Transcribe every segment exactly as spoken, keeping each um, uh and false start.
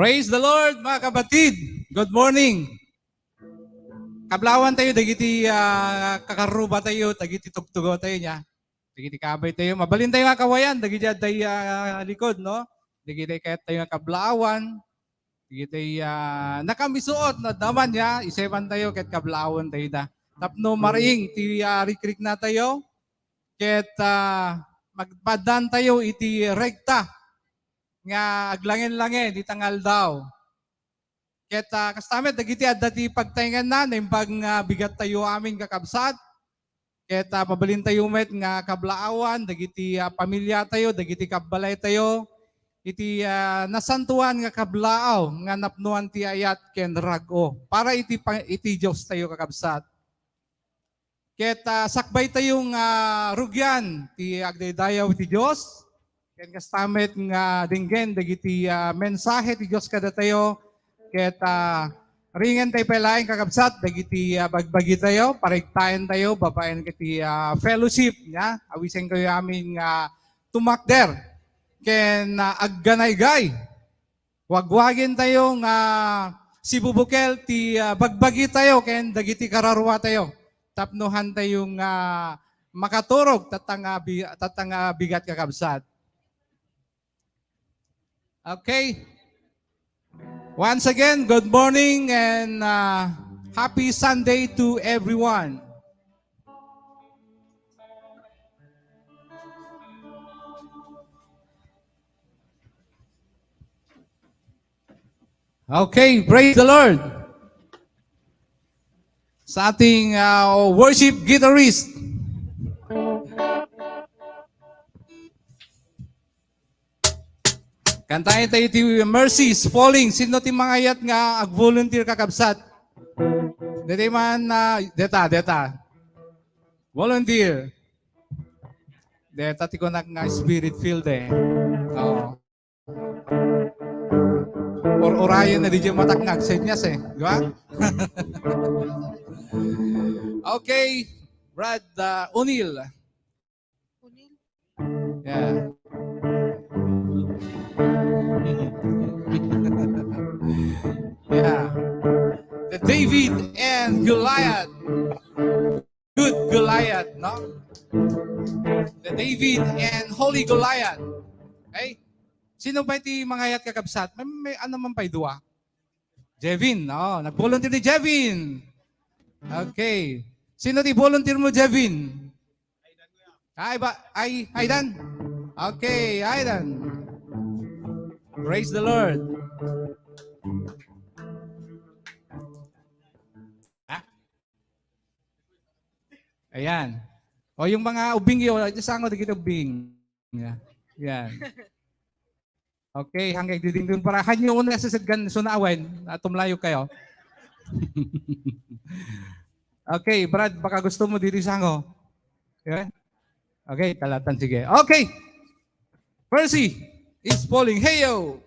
Praise the Lord, mga kapatid. Good morning. Kablaawan tayo dagiti, ah, kakarruba tayo, dagiti tugtugaw tayo niya. Dagiti kabay tayo. Mabalin tayo nga kawayan, dagiti adda, ah, likod, no? Dagiti kayat tayo nga kablaawan. Dagiti, ah, nakamisuot, no? Daman niya, iseban tayo, ket kablaawan tayo da. Tapno maring ti, ah, rikrikna tayo, ket, ah, magpadaan tayo iti rekta nga aglangen-langen ita nga aldaw. Ket, ah, kasta met, dagiti adda ti pagtaenganna, naimbag nga bigat tayo amin, kakabsat. Ket, ah, mabalin tayo met nga kablaawan, dagiti, ah, pamilya tayo, dagiti kabbalay tayo, iti, ah, nasantuan nga kablaaw nga napnoan ti ayat ken rag-o para iti pa-, iti Dios tayo, kakabsat. Ket, ah, sakbay tayo nga rugian ti agdaydayaw ti Dios. Ken kasta met nga denggen dagiti, ah, mensahe ti Dios kadatayo. Ket, ah, ringen tayo pay laeng, kakabsat, dagiti, ah, bagbagi tayo, parigtaen tayo babaen iti, ah, fellowship, nia. Awisen kayo amin nga tumakder ken, ah, agganaygay. Wagwagen tayo nga sibubukel ti, ah, bagbagi tayo ken dagiti kararua tayo tapno han tayo nga makaturog tatta nga bi-, tatta nga bigat, kakabsat. Okay. Once again, good morning and, ah, happy Sunday to everyone. Okay, praise the Lord. Sa ating, ah, worship guitarist. Kantaen tayo ti Mercy is Falling. Sino ti mangayat nga ag-volunteer, kakabsat? Deta man, ah, deta, deta. Volunteer. Deta ti kunak nga spirit filled eh. Oo. Or-orayen na di dyan mataknag, senyas eh. Di ba? Okay, Brad, uh, O'Neal. O'Neal? Yeah. Yeah. The David and Goliath. Good Goliath, no? The David and Holy Goliath. Okay? Sino pa iti mangayat, kakabsat? May, may ano man pa'y dua? Jevin, no? Nag-volunteer ni Jevin. Okay. Sino ti volunteer mo, Jevin? Ay, ba? Ay, Aidan? Okay, Aidan. Praise the Lord. Ha? Ayan. O, yung mga ubing yo, iti sango, dagiti ubing. Yeah. Yan. Okay, hanggang didingding para hanyo una sa sadgan suna awen, ah, tumlayo kayo. Okay, Brad, baka gusto mo diri sango. Yeah? Okay, talatan, sige. Okay. Mercy is Falling. Hey, yo!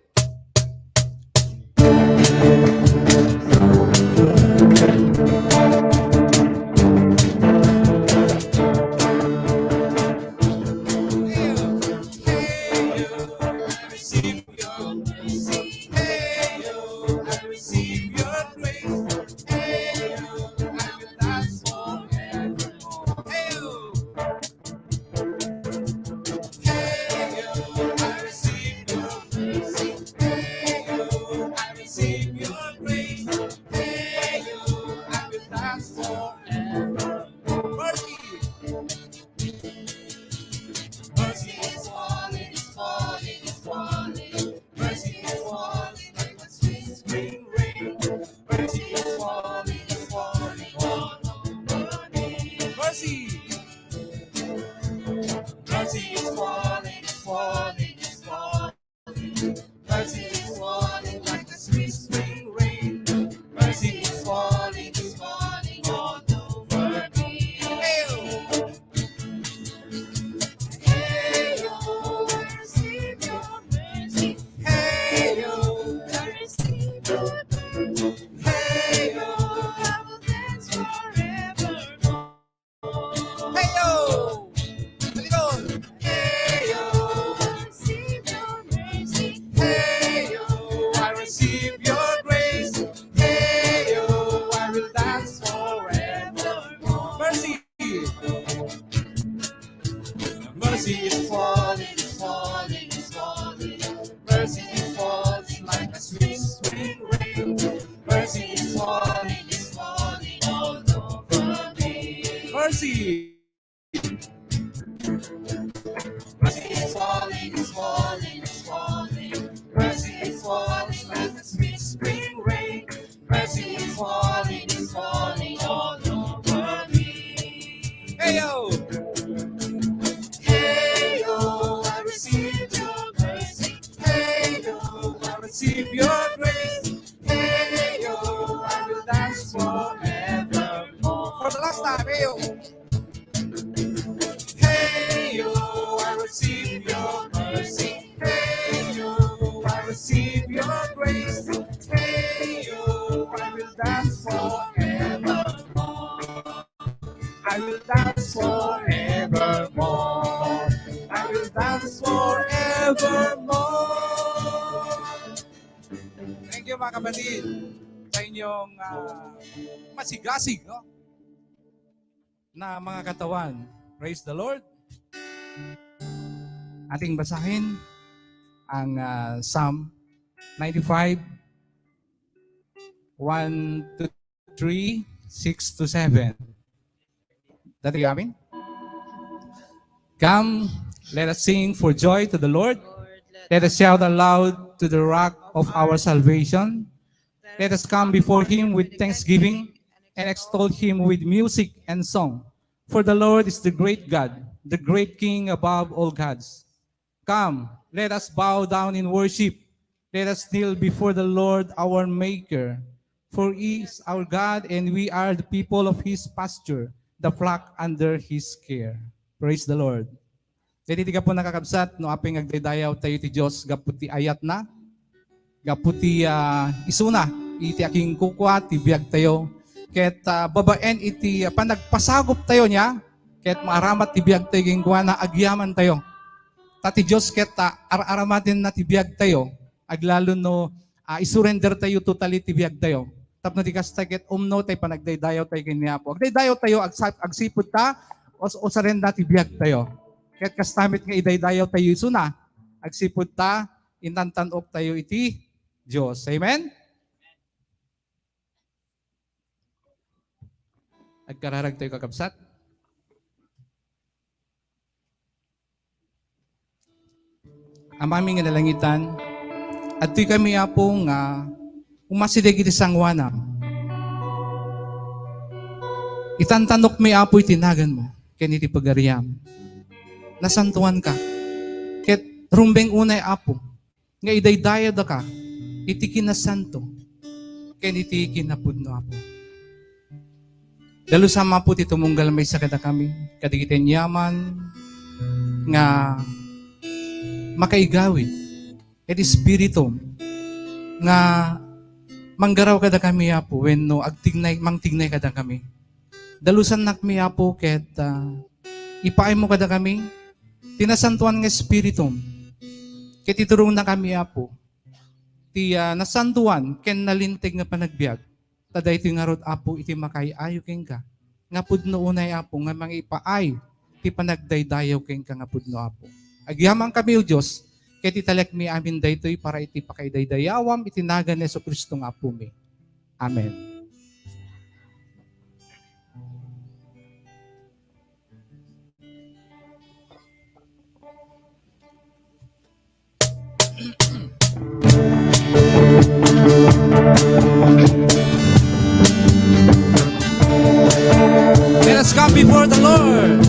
Mercy! Mercy is falling, it's falling, it's falling. Mercy is falling like a sweet spring rain. Mercy is falling, it's falling all over me. Hey, oh. Hey, oh, I receive your mercy. Hey, oh, I receive your mercy. Hey, oh, I will dance forevermore. Mercy is falling, is falling, is falling. Mercy is falling like a sweet spring rain. Mercy is falling, is falling all over me. Hey, yo! Hey, yo, I receive your mercy. Hey, yo, I receive your grace. Hey, yo, I will dance forevermore. For the last time, hey, yo. Hey, yo, I receive your mercy. Hey, yo, I receive your grace. Hey, yo, I will dance forevermore. I will dance forevermore. I will dance forevermore. Thank you, mga kapatid, sa inyong, ah, masigasig, no? Na mga katawan. Praise the Lord. Ating basahin ang, ah, Psalm ninety-five, one to three, six to seven. Dati kami? Come, let us sing for joy to the Lord. Let us shout aloud to the rock of our salvation. Let us come before him with thanksgiving and extol him with music and song. For the Lord is the great God, the great King above all gods. Come, let us bow down in worship. Let us kneel before the Lord our Maker. For he is our God, and we are the people of his pasture, the flock under his care. Praise the Lord. Daytoy ti gapu, nakakabsat, no apay nga agdaydayaw tayo ti Dios gapu ti ayatna, gapu ti, ah, isuna iti akinkukua ti biagtayo. Ket, ah, babaen iti, ah, panagpasaguptayo niya, ket maaramat ti biagtayo kenkuana, agyamantayo. Ta ti Dios ket, ah, ar-aramatenna ti biagtayo, aglalo no, ah, isurrender tayo totally ti biagtayo. Tapno di kasta ket umno tay panagdaydayaw tayo ken ni Apo. Agdaydayaw tayo, agsa-, agsipud ta, us-, usarenda ti biagtayo. Ket kasta met nga idaydayaw tayo isuna, agsipud ta, intantan-ok tayo iti Dios. Amen? Agkararag tayo, kakabsat. Amami nga nalangitan, adtoy kami, Apo, nga umasideg iti sangoanam. Itantanokmi, Apo, iti naganmo ken iti pagariam. Nasantoanka, ket rumbeng unay, Apo, nga idaydayawdaka iti kinasanto ken iti kinapudno, Apo. Dalusam, Apo, ti tumunggal maysa kadakami, kadagiti aniaman nga makaigawid iti Espiritum nga manggaraw kadakami, Apo, wenno agtignay, mangtignay kadakami. Dalusannakmi, Apo, ket, ah, ipaaymo kadakami ti Nasantoan nga Espiritum, ket iturongnakami, Apo, ti, ah, nasantoan ken nalinteg nga panagbiag. Ta daytoy ngarud, Apo, iti makaay-ayo kenka, nga pudno unay, Apo, nga mangipaay ti panagdaydayaw kenka nga pudno, Apo. Agyamankami, O Dios, ket italekmi amin daytoy para iti pakaidaydayawam iti nagan ni Jesu-Cristo nga Apomi. Amen. Let us come before the Lord.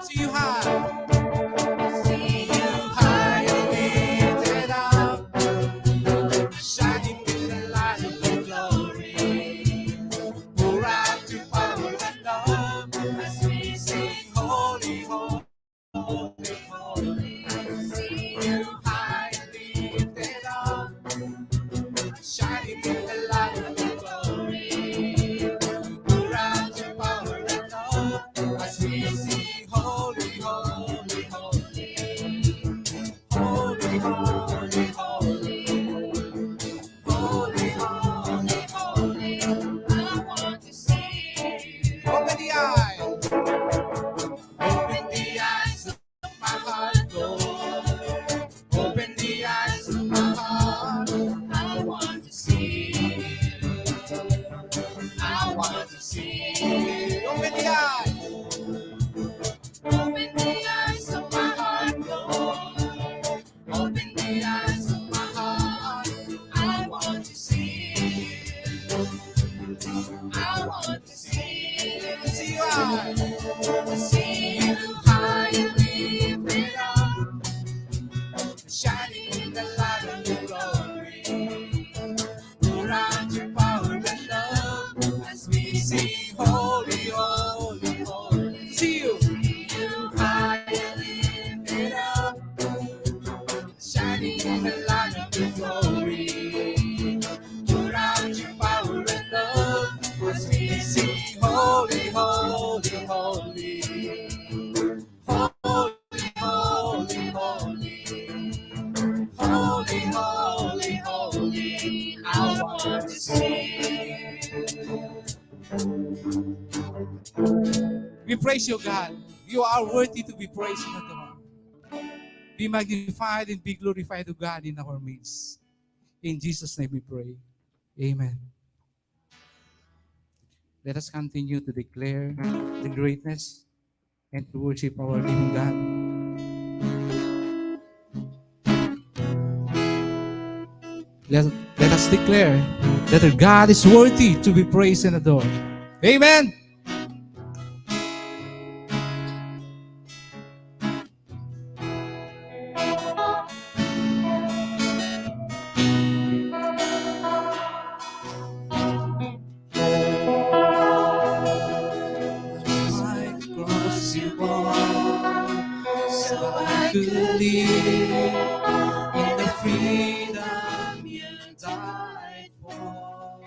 See you high. See you high and lifted up, shining in the light of your glory. Pour out your power and love as we sing, "Holy, holy, holy." See you high and lifted up, shining in the light of your glory. Pour out your power and love as we sing, "Holy, holy, holy. Holy, holy, holy. Holy, holy, holy. I want to see you." Open the eyes. Open the eyes of my heart, Lord. Open the eyes of my heart. I want to see you. I want to see you. Open the eyes. Open the eyes of my heart, Lord. Open the eyes of my heart. I want to see you. I want to see you. See you high. See you high and lifted up, shining in the light of your glory. Pour out your power and love as we sing, "Holy, holy, holy." See you. See you high and lifted up, shining in the light of your glory. Pour out your power and love as we sing, "Holy, holy, holy. Holy, holy, holy. Holy, holy, holy. I want to see you." We praise you, God. You are worthy to be praised and adored. Be magnified and be glorified, O God, in our midst. In Jesus' name we pray. Amen. Let us continue to declare the greatness and to worship our living God. Let, let us declare that our God is worthy to be praised and adored. Amen. My cross you bore, so I could live in the freedom you died for.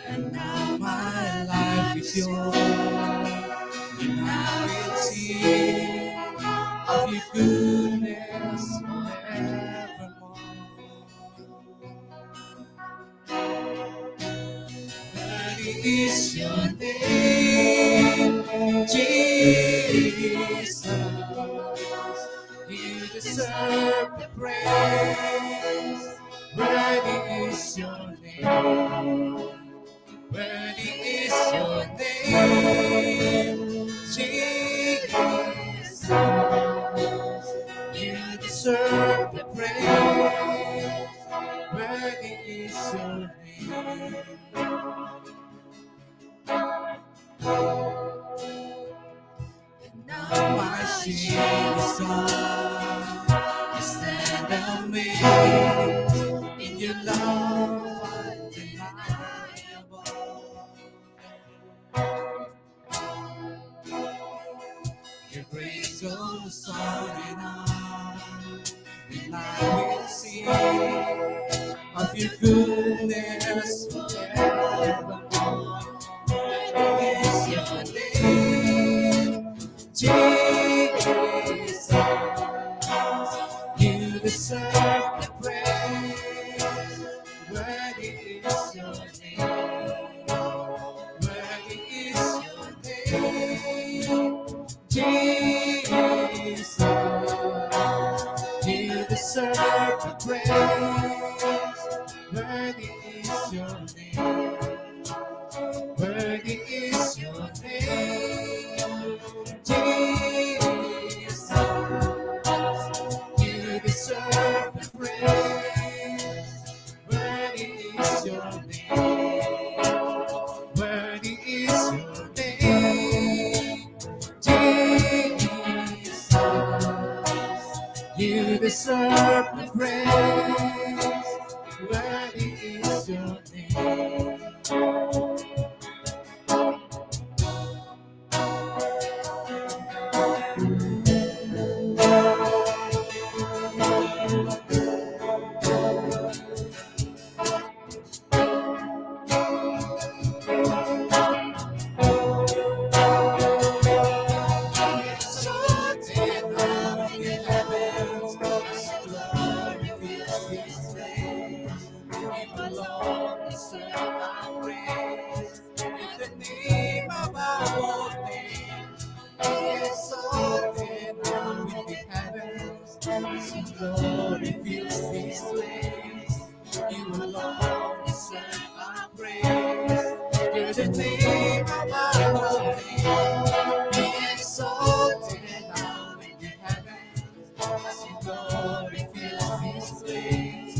And now my life is yours, and I will sing of your goodness forevermore. Worthy is your name, Jesus. You deserve the praise. Worthy is your name. Worthy is your name, Jesus. You deserve the praise. Worthy is your name. And now my shame is gone. I stand amazed in your love undeniable. Your grace Praise goes on and on, and I will sing of your goodness forevermore. Worthy is your name, Jesus. You deserve the praise. Worthy is your name. Worthy is your name, Jesus. You deserve the praise. Worthy is your name. Worthy is your name, Jesus. You deserve the praise. Worthy is your name. Worthy is your name, Jesus. You deserve the praise. Worthy is your name. Exalted now in the heavens, as your glory fills this place. You alone deserve our praise. You're the name above all names. Be exalted now in the heavens, as your glory fills this place. You alone deserve our praise. You're the name above all names. Be exalted now in the heavens, as your glory fills this place.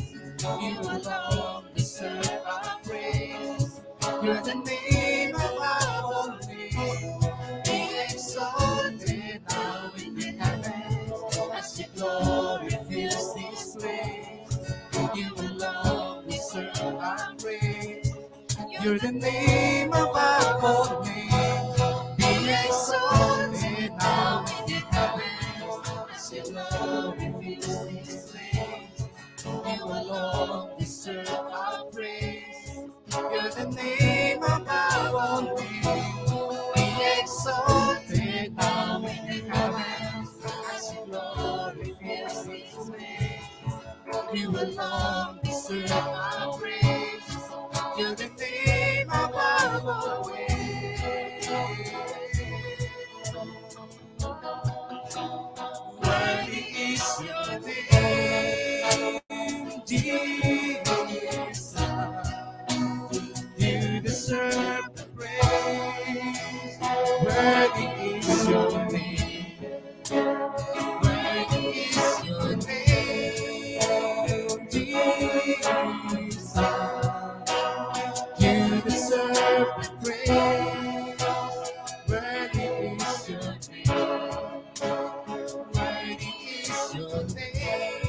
You alone deserve our praise. You're the name above all names. Be exalted now in the heavens, as your glory fills this place. You alone deserve our praise. You're the name above all names. Be exalted now in the heavens, as your glory fills this place. You alone deserve our praise. You're the name above all names. Be exalted now in the heavens, as your glory fills this place. You alone deserve our praise. You're the name above all names. Worthy is your name, Jesus. You deserve the praise. Worthy is your name. Worthy is your name, Jesus. You deserve the praise. Worthy is your name. Worthy is your name,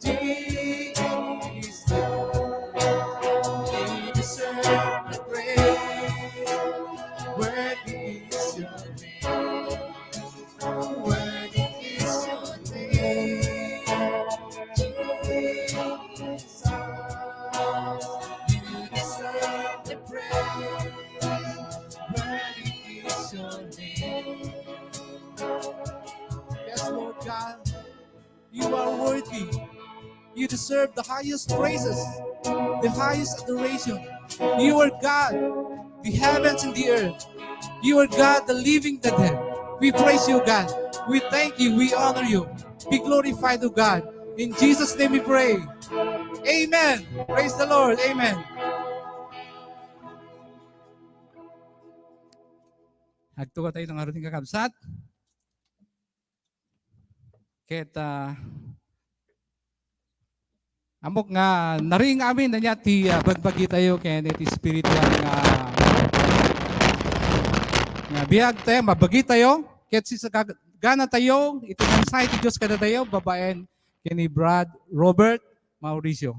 Jesus. You deserve the praise. Worthy is your name. Worthy is your name, Jesus. You deserve the praise. Worthy is your name. Yes, Lord God, you are worthy. You deserve the highest praises, the highest adoration. You are God, the heavens and the earth. You are God, the living, the dead. We praise you, God. We thank you. We honor you. Be glorified, O God. In Jesus' name we pray. Amen. Praise the Lord. Amen. Agtugaw tayo ng aruting kakabsat. Ket, ah, ammok nga nariing amin ania ti, ah, bagbagi tayo ken iti spiritual nga, nga biag tayo, mabagi tayo, ket sisagana tayo iti mensahe ti Dios kadatayo babaen ken ni Brad Robert Mauricio.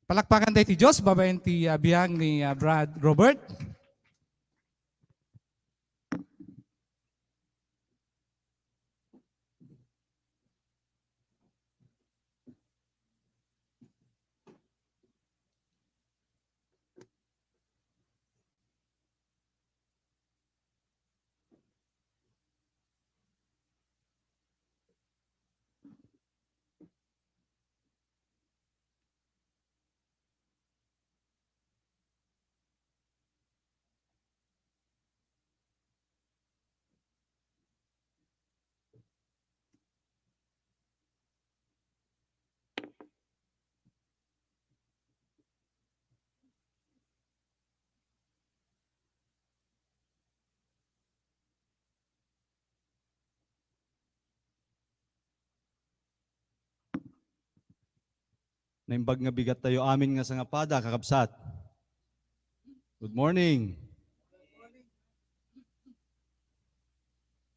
Palakpakan tayo ti Dios babaen ti, ah, biag ni, ah, Brad Robert. Naimbag nga bigat tayo amin nga sangapada, kakabsat. Good morning.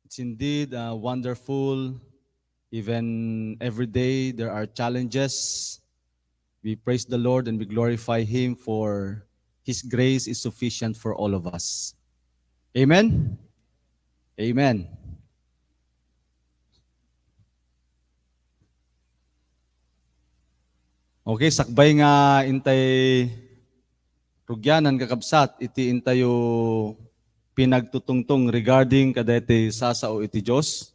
It's indeed, uh, wonderful. Even every day, there are challenges. We praise the Lord and we glorify Him, for His grace is sufficient for all of us. Amen? Amen. Okay, sakbay nga intay rugianan, kakabsat, iti intayo pinagtutungtong regarding kadaytoy sasao iti Dios.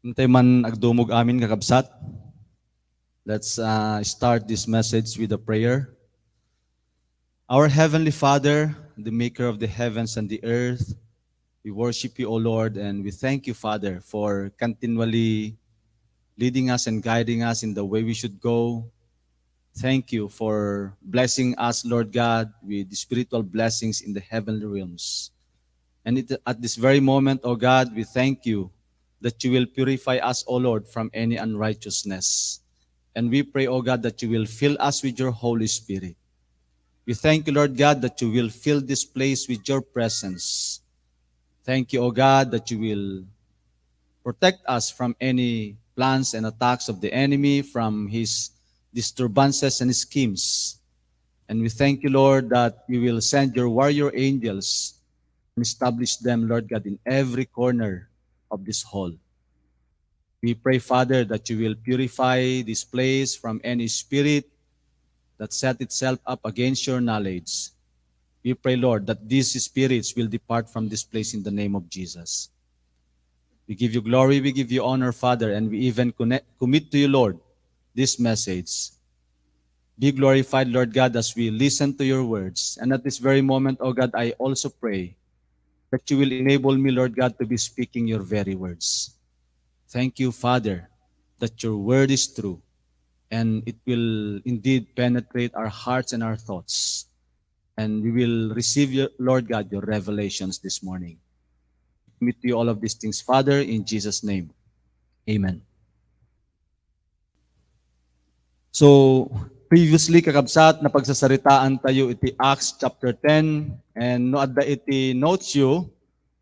Intay man agdumog amin, kakabsat. Let's, uh, start this message with a prayer. Our Heavenly Father, the maker of the heavens and the earth, we worship you, O Lord, and we thank you, Father, for continually leading us and guiding us in the way we should go. Thank you for blessing us, Lord God, with the spiritual blessings in the heavenly realms. And it, at this very moment, O God, we thank you that you will purify us, O Lord, from any unrighteousness. And we pray, O God, that you will fill us with your Holy Spirit. We thank you, Lord God, that you will fill this place with your presence. Thank you, O God, that you will protect us from any plans and attacks of the enemy, from his disturbances and schemes. And we thank you, Lord, that you will send your warrior angels and establish them, Lord God, in every corner of this hall. We pray, Father, that you will purify this place from any spirit that set itself up against your knowledge. We pray, Lord, that these spirits will depart from this place in the name of Jesus. We give you glory, we give you honor, Father, and we even connect, commit to you, Lord, this message. Be glorified, Lord God, as we listen to your words. And at this very moment, O God, I also pray that you will enable me, Lord God, to be speaking your very words. Thank you, Father, that your word is true, and it will indeed penetrate our hearts and our thoughts. And we will receive, your, Lord God, your revelations this morning. Commit to you all of these things, Father, in Jesus' name. Amen. So, previously, kakabsat, napagsasaritaan tayo iti Acts chapter ten, and no adda iti notes yu,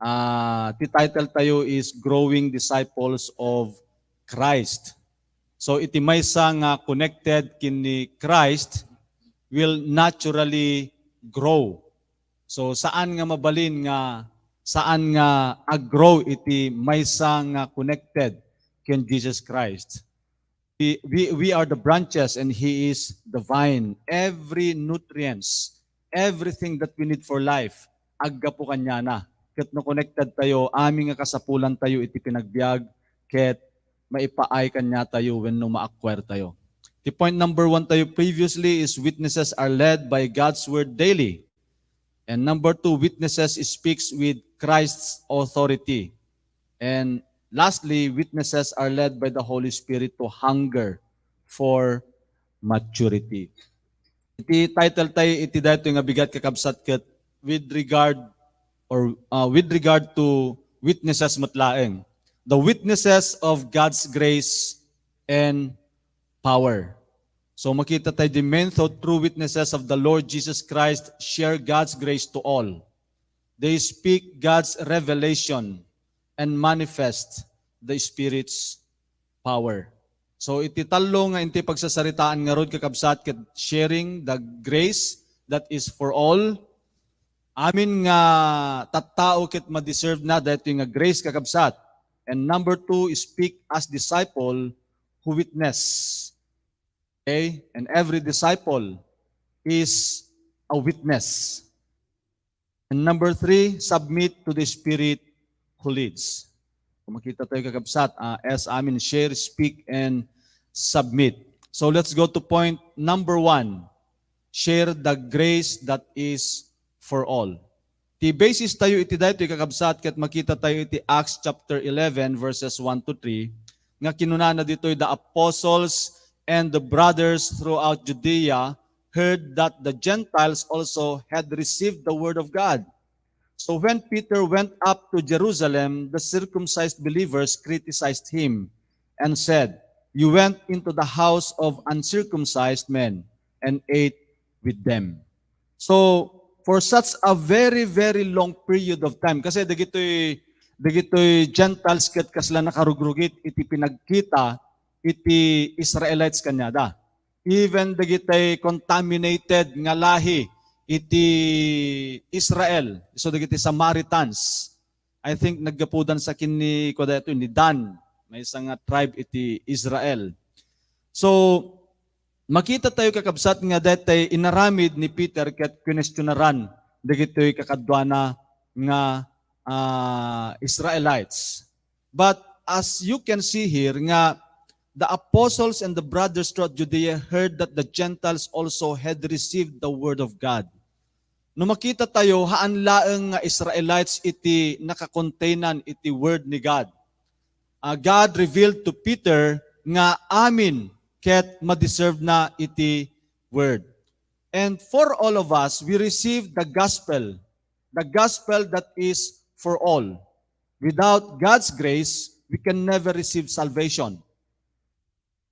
ah, ti title tayo is Growing Disciples of Christ. So, iti maysa nga connected ken ni Christ will naturally grow. So, saan nga mabalin nga, saan nga ag-grow iti maysa nga connected ken Jesus Christ. We, we, we are the branches and He is the vine. Every nutrients, everything that we need for life, aggapu kaniana. Ket no connected tayo, amin nga kasapulan tayo iti panagbiag, ket maipaay kaniatayo wenno ma-acquire tayo. The point number one tayo previously is witnesses are led by God's word daily. And number two, witnesses speaks with Christ's authority. And lastly, witnesses are led by the Holy Spirit to hunger for maturity. Iti title tayo iti daytoy nga bigat, kakabsat, ket with regard or, uh, with regard to witnesses met laeng. The witnesses of God's grace and power. So makita tayo, the men thought true witnesses of the Lord Jesus Christ share God's grace to all. They speak God's revelation and manifest the Spirit's power. So iti tallo nga inti pagsasaritaan ngarud, kakabsat, ket sharing the grace that is for all. Amin nga tattao ket ma-deserve na daytoy nga grace, kakabsat. And number two, speak as disciple who witness. Okay? And every disciple is a witness. And number three, submit to the Spirit who leads. Kung makita tayo, kakabsat, ah, S amin, share, speak, and submit. So let's go to point number one. Share the grace that is for all. Ti basis tayo iti daytoy, kakabsat, ket makita tayo iti Acts chapter eleven, verses one to three. nga kinunana ditoy, "The apostles and the brothers throughout Judea heard that the Gentiles also had received the word of God. So when Peter went up to Jerusalem, the circumcised believers criticized him and said, 'You went into the house of uncircumcised men and ate with them.'" So, for such a very, very long period of time, kasi dagitoy, dagitoy Gentiles ket kasla nakarugrugit iti pinagkita iti Israelites kaniada. Even dagiti contaminated nga lahi iti Israel, so dagiti Samaritans, I think naggapudan sa kin ni, kuan daytoy, ni Dan, maysa nga tribe iti Israel. So, makita tayo, kakabsat, nga daytay inaramid ni Peter ket kinestionaran dagitoy kakaduana nga, ah, Israelites. But as you can see here nga the apostles and the brothers throughout Judea heard that the Gentiles also had received the word of God. No makita tayo, haan laeng nga Israelites iti nakakontainan iti word ni God. Ah, God revealed to Peter nga amin ket madeserve na iti word. And for all of us, we receive the gospel, the gospel that is for all. Without God's grace, we can never receive salvation.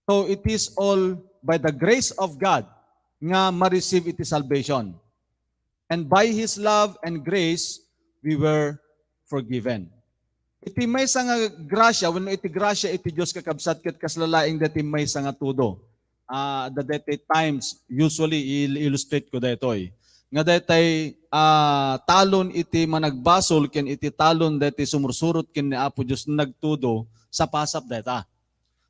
So it is all by the grace of God nga ma-receive iti salvation. And by His love and grace, we were forgiven. Iti maysa nga grasya, wenno iti grasya iti Dios, kakabsat, ket kasla laeng daytoy maysa nga tudo. Ah, the daytoy times, usually, il-, illustrate ko daytoy. Nga daytoy, ah, talon iti managbasol ken iti talon daytoy sumursurot ken ni Apo Dios nagtudo, sapasap dayta.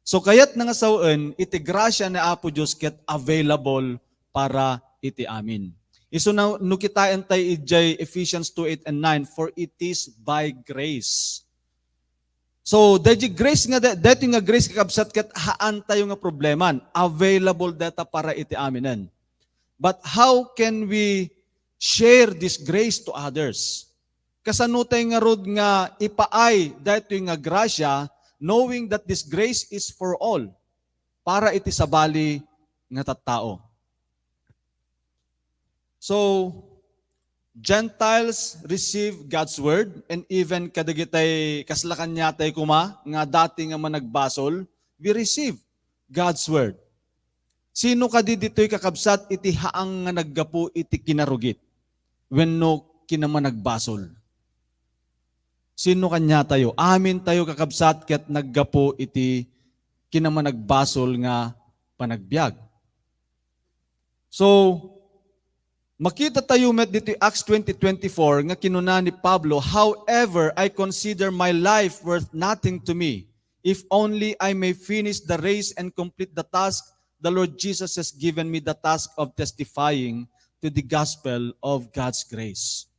So, kayatna nga sawen, iti grasya ni Apo Dios ket available para iti amin. Isu na, no kitaen tay idiay Ephesians two eight and nine, "For it is by grace." So, daydi grace nga, da-, daytoy nga grace, kakabsat, ket haan tayo nga probleman. Available dayta para iti aminen. But how can we share this grace to others? Kasano tay ngarud nga ipaay daytoy nga grasya, knowing that this grace is for all, para iti sabali nga tattao? So, Gentiles receive God's word, and even kadagitay kasla kaniatay koma nga dati nga managbasol, we receive God's word. Sino kadi ditoy, kakabsat, iti haang nga naggapu iti kinarugit wenno kinamanagbasol? Sino kaniatayo? Amintayo, kakabsat, ket naggapu iti kinamanagbasol nga panagbiag. So, makita tayo met ditoy Acts twenty twenty-four nga kinuna ni Pablo, "However, I consider my life worth nothing to me, if only I may finish the race and complete the task the Lord Jesus has given me, the task of testifying to the gospel of God's grace."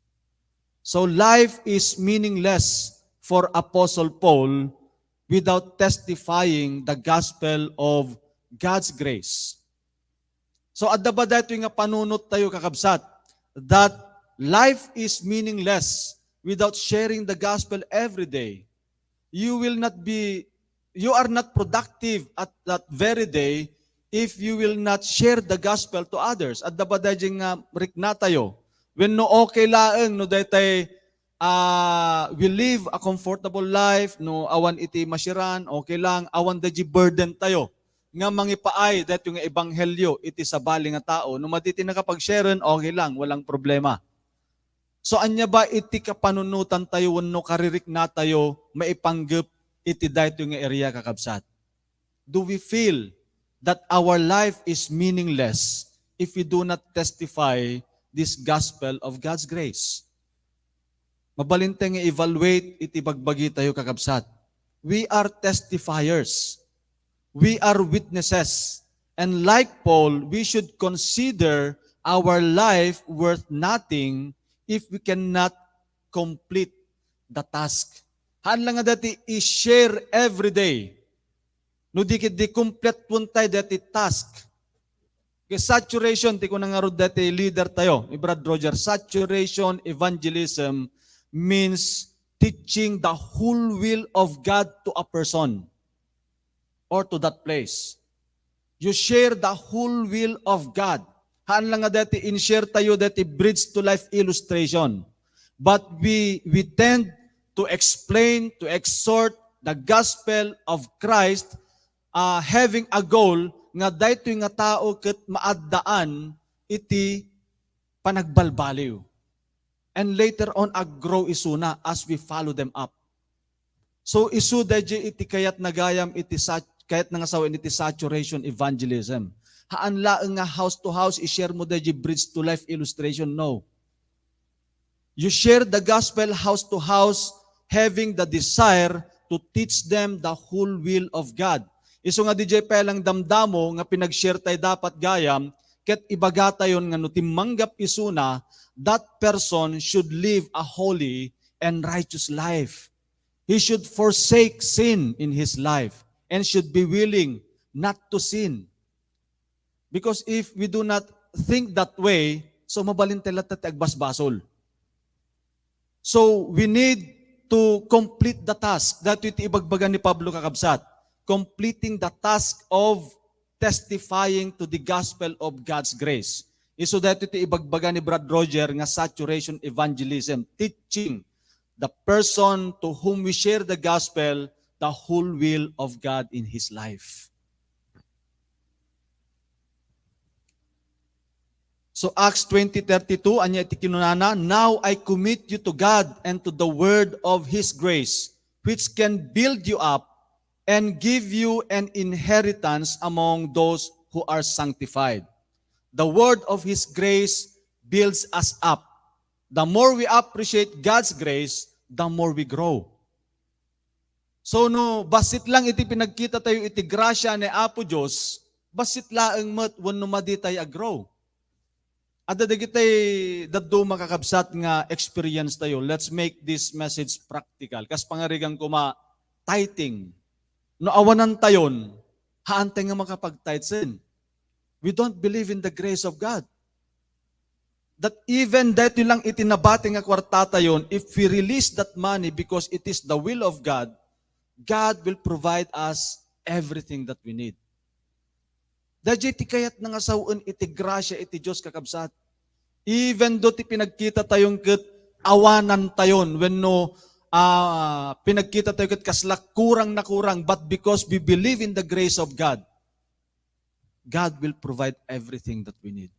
So life is meaningless for Apostle Paul without testifying the gospel of God's grace. So, adda ba daytoy nga panunot tayo, kakabsat, that life is meaningless without sharing the gospel every day? You will not be, you are not productive at that very day if you will not share the gospel to others. Adda ba daydiay nga rikna tayo? Wenno okay laeng no daytay, ah, we live a comfortable life, no awan iti masiran, okay lang, awan daydiay burden tayo nga mangipaay daytoy nga ebanghelyo iti sabali nga tao. No madi ti nakapag-sharen, okay lang, walang problema. So, ania ba iti kapanunotan tayo wenno karirikna tayo maipanggep iti daytoy nga area, kakabsat? Do we feel that our life is meaningless if we do not testify this gospel of God's grace? Mabalin tayo nga evaluate iti bagbagi tayo, kakabsat. We are testifiers. We are witnesses. And like Paul, we should consider our life worth nothing if we cannot complete the task. Haan lang nga dayta i-share every day. No di ket di kumpletuentayo dayta task. Kay saturation, ti kuna ngarud dayta leader tayo, ni Brad Roger, saturation evangelism means teaching the whole will of God to a person. or to that place. You share the whole will of God. Haan lang nga deti in-share tayo deti Bridge to Life illustration. But we, we tend to explain, to exhort the gospel of Christ, uh, having a goal nga daytoy nga tao ket maaddaan iti panagbalbaliw. And later on, aggrow isuna as we follow them up. So, isu dayjay iti kayat nga gayam iti sat-, kayat nga sawen iti saturation evangelism. Haan laeng nga house to house, i-share mo dayjay Bridge to Life illustration, no. You share the gospel house to house, having the desire to teach them the whole will of God. Isu nga dayjay pay lang damdamo nga pinag-share tay dapat gayam, ket ibagatayon nga no timmanggap isuna, that person should live a holy and righteous life. He should forsake sin in his life and should be willing not to sin. Because if we do not think that way, so mabalin tay latta ti agbasbasol. So we need to complete the task. Daytoy ti ibagbaga ni Pablo, kakabsat. Completing the task of testifying to the gospel of God's grace. Isu daytoy ti ibagbaga ni Brad Roger nga saturation evangelism, teaching the person to whom we share the gospel the whole will of God in his life. So Acts twenty thirty-two, ania iti kinunana, "Now I commit you to God and to the word of his grace, which can build you up and give you an inheritance among those who are sanctified." The word of his grace builds us up. The more we appreciate God's grace, the more we grow. So, no bassit lang iti pinagkita tayo iti grasya ni Apo Dios, bassit laeng met wenno madi tay a-grow. Adda dagiti dadduma, kakabsat, nga experience tayo. Let's make this message practical. Kas pangarigan koma, tithing. No awanan tayon, haan tay nga makapag-tithe sen. We don't believe in the grace of God. That even daytoy lang iti nabati nga kuarta tayon, if we release that money because it is the will of God, God will provide us everything that we need. Dayjay ti kayat nga sawen iti grasya iti Dios, kakabsat. Even though ti pinagkita tayon ket awanan tayon, wenno, ah, pinagkita tayo ket kasla kurang na kurang, but because we believe in the grace of God, God will provide everything that we need.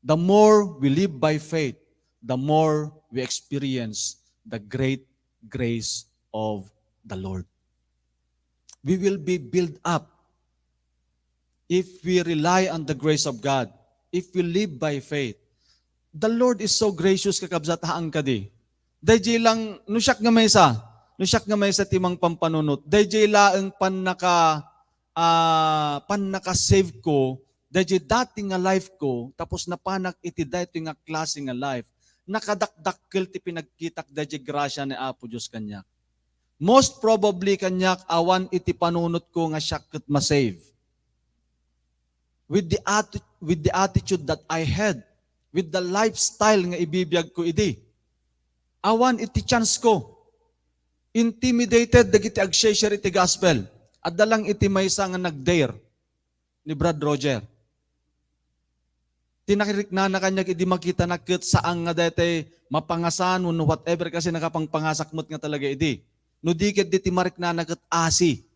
The more we live by faith, the more we experience the great grace of the Lord. We will be built up if we rely on the grace of God, if we live by faith. The Lord is so gracious, kakabsat, haan kadi. Dayjay lang, no siak nga maysa, no siak nga maysa ti mangpampanunot, dayjay laeng pannaka-, ah, pannaka-save ko, dayjay dati nga life ko, tapos napanak iti daytoy nga klase nga life, nakadakdakkel ti pinagkitak dayjay grasya ni Apo Dios kaniak. Most probably kaniak awan iti panunot ko nga siak ket ma-save. With the atti-, with the attitude that I had, with the lifestyle nga ibibiag ko idi. Awan iti chance ko. Intimidated dagiti ag-share iti gospel. Adda lang iti maysa nga nag-dare ni Brad Roger. Ti nakiriknana kaniak idi makitana ket saan nga daytay mapangasan wenno whatever kasi nakapangpangasak met nga talaga idi. No di ket diti mariknana ket asi.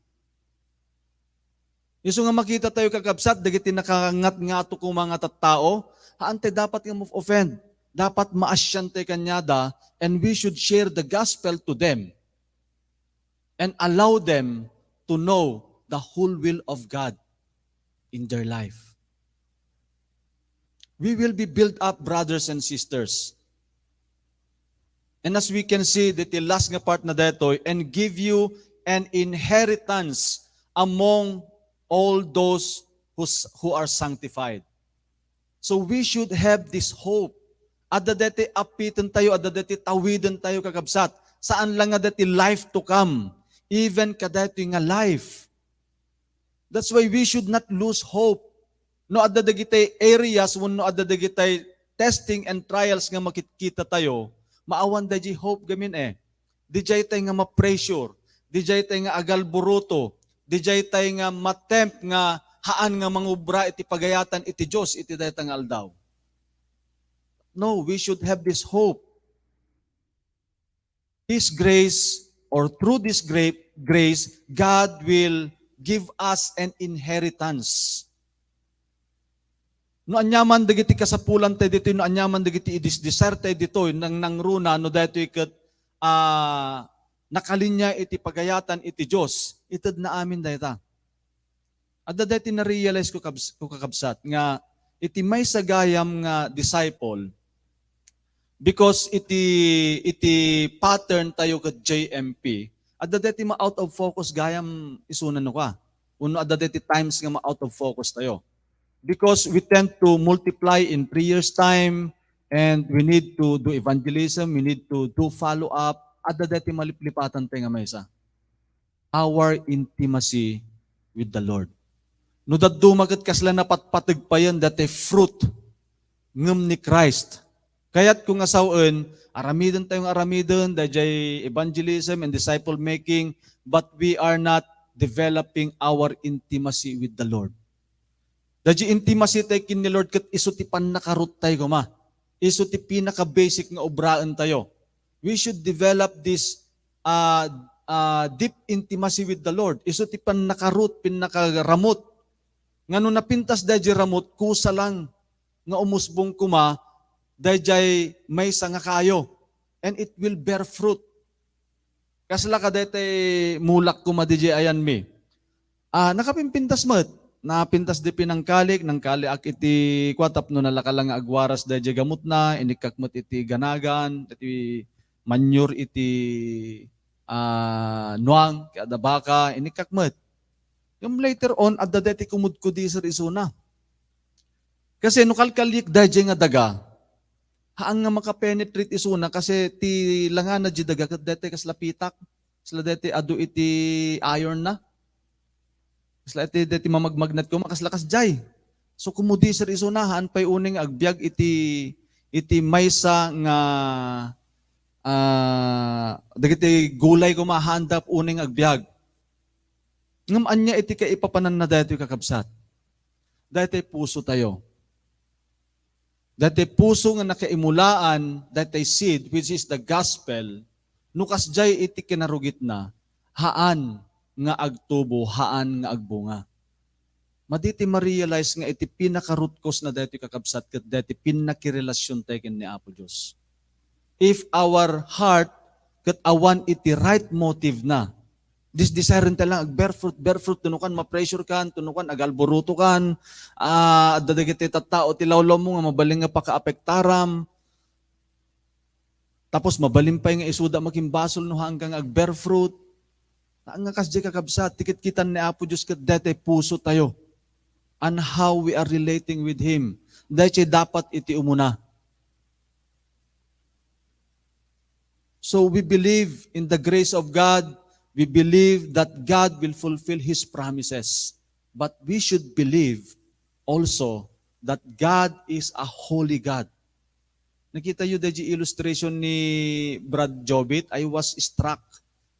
Isu nga makita tayo, kakabsat, dagiti nakangatngato koma nga tattao, haan tay dapat nga ma-offend. Dapat maasian tay kaniada, and we should share the gospel to them and allow them to know the whole will of God in their life. We will be built up, brothers and sisters. And as we can see, diti last nga part na daytoy, "And give you an inheritance among all those who s-, who are sanctified." So we should have this hope. Adda daytoy apiten tayo, adda daytoy tawiden tayo, kakabsat. Saan lang nga daytoy life to come, even kadaytoy nga life. That's why we should not lose hope. No adda dagiti areas wenno adda dagiti testing and trials nga makitkita tayo, maawan dayjay hope gamin eh. Dijay tay nga ma-pressure, dijay tay nga agalburuto, Dijay tay nga matempt nga haan nga mangubra iti pagayatan iti Dios iti dayta nga aldaw. No, we should have this hope. This grace, or through this great grace, God will give us an inheritance. No aniaman dagiti kasapulan tayo ditoy, no aniaman dagiti idisdesire tayo ditoy, nang nangruna, no daytoy ket, ah, nakalinya iti pagayatan iti Dios, itedna amin dayta. Adda daytoy na-realize ko, kabs-, ko, kakabsat, nga iti maysa gayam nga disciple, because iti, iti pattern tayo ket J M P, adda daytoy ma-out of focus gayam isuna no ka. Wenno adda daytoy times nga ma-out of focus tayo. Because we tend to multiply in prayers time, and we need to do evangelism, we need to do follow up. Adda daytoy maliplipatan tayo nga maysa. Our intimacy with the Lord. No dadduma ket kasla napatpateg payen daytoy fruit ngem ni Christ. Kayatko nga sawen, aramiden tayo nga aramiden, dayjay evangelism and disciple making, but we are not developing our intimacy with the Lord. Dayjay intimacy tayo ken ni Lord ket isu ti pannakarut tayo koma. Isu ti pinaka-basic nga obraen tayo. We should develop this, ah, ah, deep intimacy with the Lord. Isu ti pannakarut, pinnakaramut. Nga no napintas dayjay ramut, kusa lang nga umusbong koma dayjay maysa nga kayo. And it will bear fruit. Kasla kadaytay mulak koma dayjay ayanmi. Ah, nakapimpintas met. Napintas di pinangkalik, nangkaliak iti kua tapno nalaka lang nga agwaras dayjay gamutna, inikkak met iti ganagan, iti manure iti, ah, nuang, ket adda baka, inikkak met. Ngem later on, adda daytoy kumudkudiser isuna. Kasi no kalkaliek dayjay nga daga, haan nga makapenetrate isuna kasi ti langana di daga ket daytoy kasla pitak, kasla daytoy adu iti iron na. Kasla iti, daytoy mamagmagnet koma, kasla kasjay. So, kumudiser isuna, haan pay unay nga agbiag iti, iti maysa nga, ah, dagiti gulay koma, haanda unay nga agbiag. Ngem ania iti kaipapananna daytoy, kakabsat? Daytoy puso tayo. Daytoy puso nga nakaimulaan, daytoy seed, which is the gospel, no kasjay iti kinarugitna, haan nga agtubo, haan nga agbunga. Madi ti ma-realize nga iti pinaka-root cause na daytoy, kakabsat, ket daytoy pinakirelasion tayo ken ni Apo Dios. If our heart ket awan iti right motive na, disdesirentayo lang ag-bear fruit, bear fruit, tunukan ma-pressure kan, tunukan agalburuto kan, ah, adda dagiti tattao ti lawlawmo nga mabalin nga pakaapektaram. Tapos mabalin pay nga isuda makimbasol no haanka nga ag-bear fruit. Nga kasdiay, kakabsat, ti kitkitan ni Apo Dios ket daytoy puso tayo. And how we are relating with Him. Daytoy dapat iti umuna. So we believe in the grace of God. We believe that God will fulfill His promises. But we should believe also that God is a holy God. Nakitayo dayjay illustration ni Brad Jobit. I was struck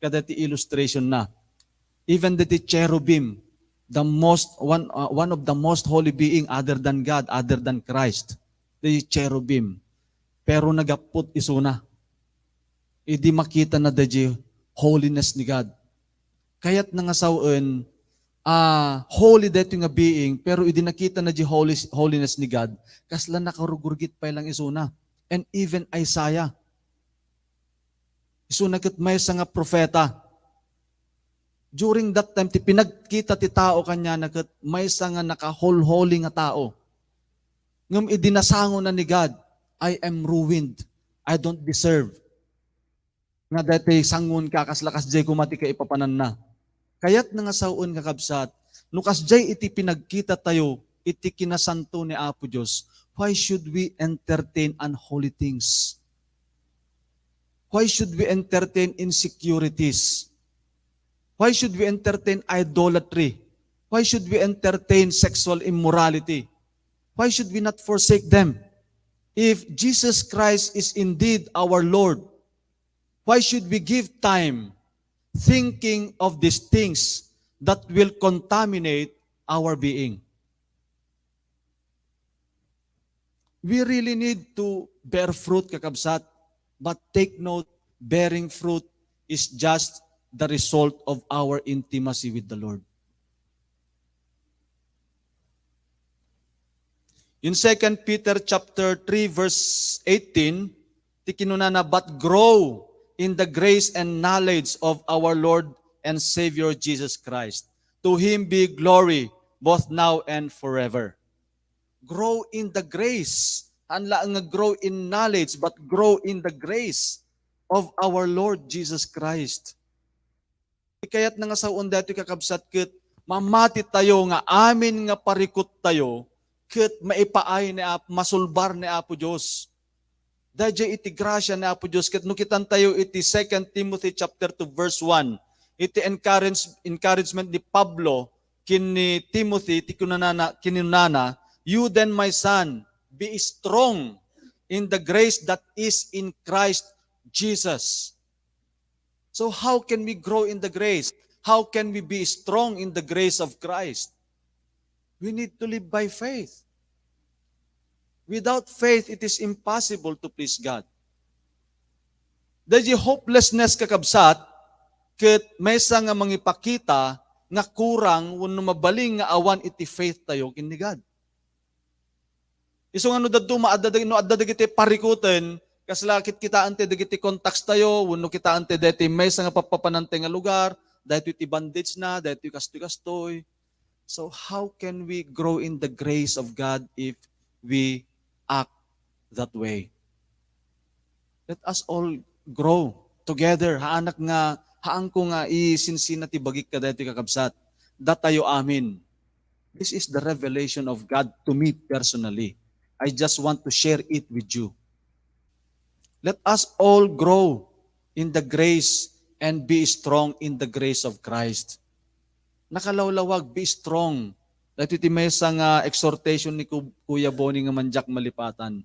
kadaytoy illustration na. Even the cherubim, the most, one, uh, one of the most holy being other than God, other than Christ, the cherubim. Pero nagappot isuna. Idi makita na dayjay holiness ni God. Kayatna nga sawen, ah, holy daytoy nga being, pero idi nakita na di holy, holiness ni God, kasla nakarugurgit pay lang isuna. And even Isaiah, isuna ket maysa nga profeta. During that time, ti pinagkita ti tao kaniana ket maysa nga nakaholholy nga tao. Ngem idi nasangona ni God, "I am ruined. I don't deserve." Nga daytoy sangoenka, kasla kasdiay koma ti kaipapananna. Kayatna nga sawen, kakabsat, no kasdiay iti pinagkita tayo iti kinasanto ni Apo Dios, why should we entertain unholy things? Why should we entertain insecurities? Why should we entertain idolatry? Why should we entertain sexual immorality? Why should we not forsake them? If Jesus Christ is indeed our Lord, why should we give time thinking of these things that will contaminate our being. We really need to bear fruit, kakabsat. But take note, bearing fruit is just the result of our intimacy with the Lord. In Second Peter chapter three, verse eighteen, ti kinunana, "But grow in the grace and knowledge of our Lord and Savior Jesus Christ. To Him be glory both now and forever." Grow in the grace. Haan laeng nga grow in knowledge, but grow in the grace of our Lord Jesus Christ. Ti kayatna nga sao-en daytoy, kakabsat, ket mamati tayo nga amin nga parikut tayo ket maipaay ni Ap-, masulbar ni Apo Dios. Daydiay iti grasia ni Apo Dios. Ket no kitan tayo iti Second Timothy chapter two, verse one, iti encourage-, encouragement ni Pablo ken ni Timothy, ti kunanana, kinunana, "You then, my son, be strong in the grace that is in Christ Jesus." So how can we grow in the grace? How can we be strong in the grace of Christ? We need to live by faith. Without faith, it is impossible to please God. Daydiay hopelessness, kakabsat, ket maysa nga mangipakita nga kurang wenno mabalin nga awan iti faith tayo ken ni God. Isu nga no daduma, adda dag-, no adda dagiti parikuten, kasla kitkitaen ti dagiti contacts tayo, wenno kitaen ti daytoy maysa nga pappapanantayo nga lugar, daytoy ti bandage na, daytoy kastoy-kastoy. So how can we grow in the grace of God if we act that way? Let us all grow together. Haanak nga, haanko nga isinsina ti bagik kadaytoy, kakabsat. Datayo amin. This is the revelation of God to me personally. I just want to share it with you. Let us all grow in the grace and be strong in the grace of Christ. Nakalawlawag, be strong. Daytoy ti maysa nga exhortation ni Ku-, Kuya Boni nga mandiak malipatan.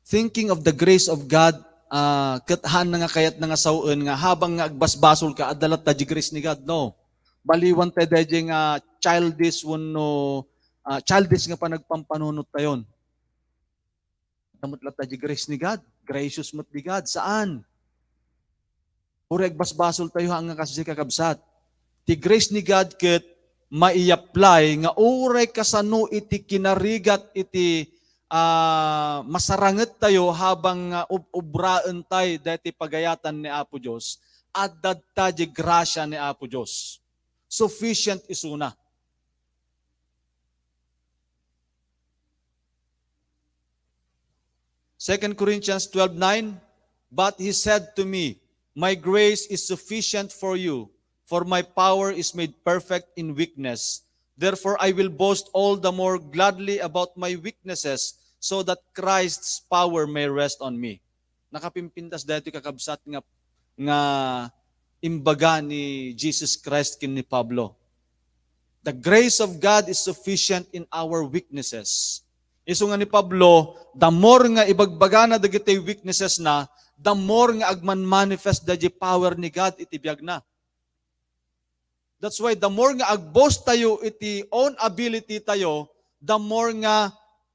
Thinking of the grace of God, ah, ket haan na nga kayatna nga sao-en nga habang nga agbasbasolka, adda latta diay grace ni God, no? Baliwan tayo daydiay nga childish wenno, ah, childish nga panagpampanunot tayon. Adda met latta diay grace ni God, gracious met diay God, saan? Uray agbasbasol tayo, haan nga kasdi, kakabsat. Ti grace ni God ket mai-apply nga uray kasano iti kinarigat iti, ah, masaranget tayo habang nga ub-, ubraen tay daytoy pagayatan ni Apo Dios, adda latta diay grasia ni Apo Dios. Sufficient isuna. Second Corinthians twelve nine, "But he said to me, 'My grace is sufficient for you, for my power is made perfect in weakness. Therefore, I will boast all the more gladly about my weaknesses, so that Christ's power may rest on me.'" Nakapimpintas daytoy, kakabsat, nga, nga imbaga ni Jesus Christ ken ni Pablo. The grace of God is sufficient in our weaknesses. Isu nga ni Pablo, the more nga ibagbagana dagiti weaknesses na, the more nga agmanmanifest daydiay power ni God iti biagna. That's why the more nga agboast tayo iti own ability tayo, the more nga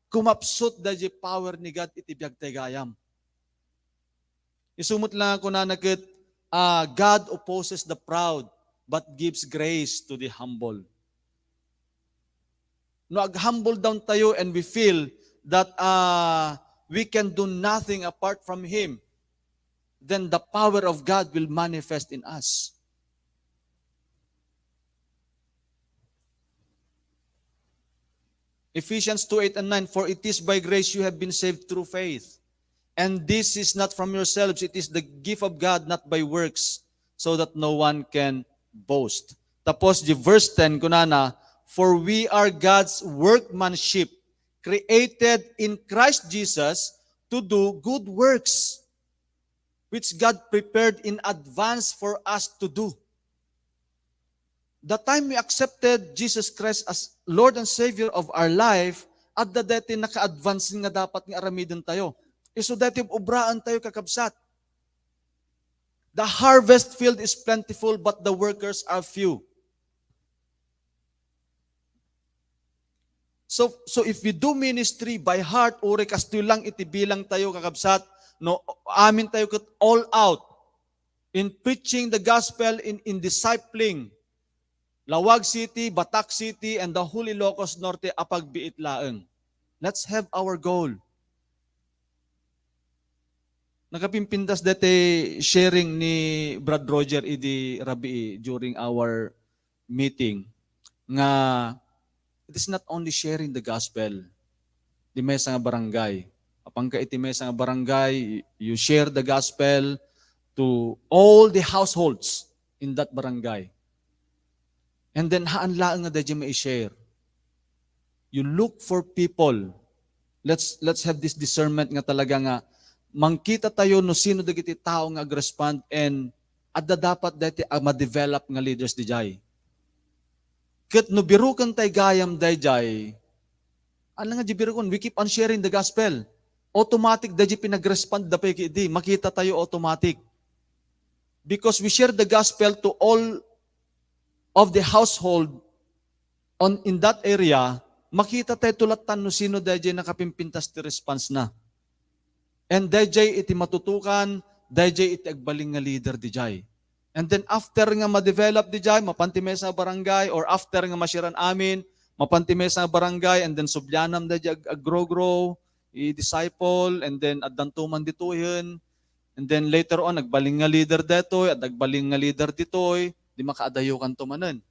kumapsut daydiay power ni God iti biag tay gayam. Isu met la nga kunana ket, ah, "God opposes the proud, but gives grace to the humble." No, ag-humble down tayo and we feel that, ah, we can do nothing apart from Him, then the power of God will manifest in us. Ephesians two eight and nine, "For it is by grace you have been saved through faith. And this is not from yourselves, it is the gift of God, not by works, so that no one can boast." Tapos, di verse ten, kunana, "For we are God's workmanship, created in Christ Jesus to do good works, which God prepared in advance for us to do." The time we accepted Jesus Christ as Lord and Savior of our life, adda daytoy naka-advance nga dapat nga aramiden tayo. Isu daytoy obraen tayo, kakabsat. The harvest field is plentiful, but the workers are few. So, so if we do ministry by heart, uray kastoy lang iti bilang tayo, kakabsat, no, amin tayo ket all out in preaching the gospel, in, in discipling, Laoag City, Batac City, and the whole Ilocos Norte a pagbiit laeng. Let's have our goal. Nakapimpintas deti sharing ni Brad Roger idi rabii during our meeting nga it is not only sharing the gospel di maysa nga barangay. Apanka iti maysa nga barangay, you share the gospel to all the households in that barangay. And then, haan laeng nga daydi mai-share. You look for people. Let's, let's have this discernment nga talaga nga mangkita tayo no sino dagiti tao nga agrespond and adda dapat daydi a ma-develop nga leaders dijay. Ket no biroken tay gayam dayjay, ano nga di birokon? We keep on sharing the gospel. Automatic dayjay pinagrespond da pay idi. Makita tayo automatic. Because we share the gospel to all of the household on, in that area, makita tayo tulatan no sino dayjay nakapimpintas ti response na. And dayjay iti matutukan, dayjay iti agbalin nga leader dijay. And then after nga ma-develop dijay, mapan ti maysa nga barangay, or after nga masiran amin, mapan ti maysa nga barangay, and then sublianam dayjay ag-, aggrow-grow, i-disciple, and then addanto man ditoyen, and then later on, agbalin nga leader detoy, at agbalin nga leader ditoy, di makaadayokanto manen.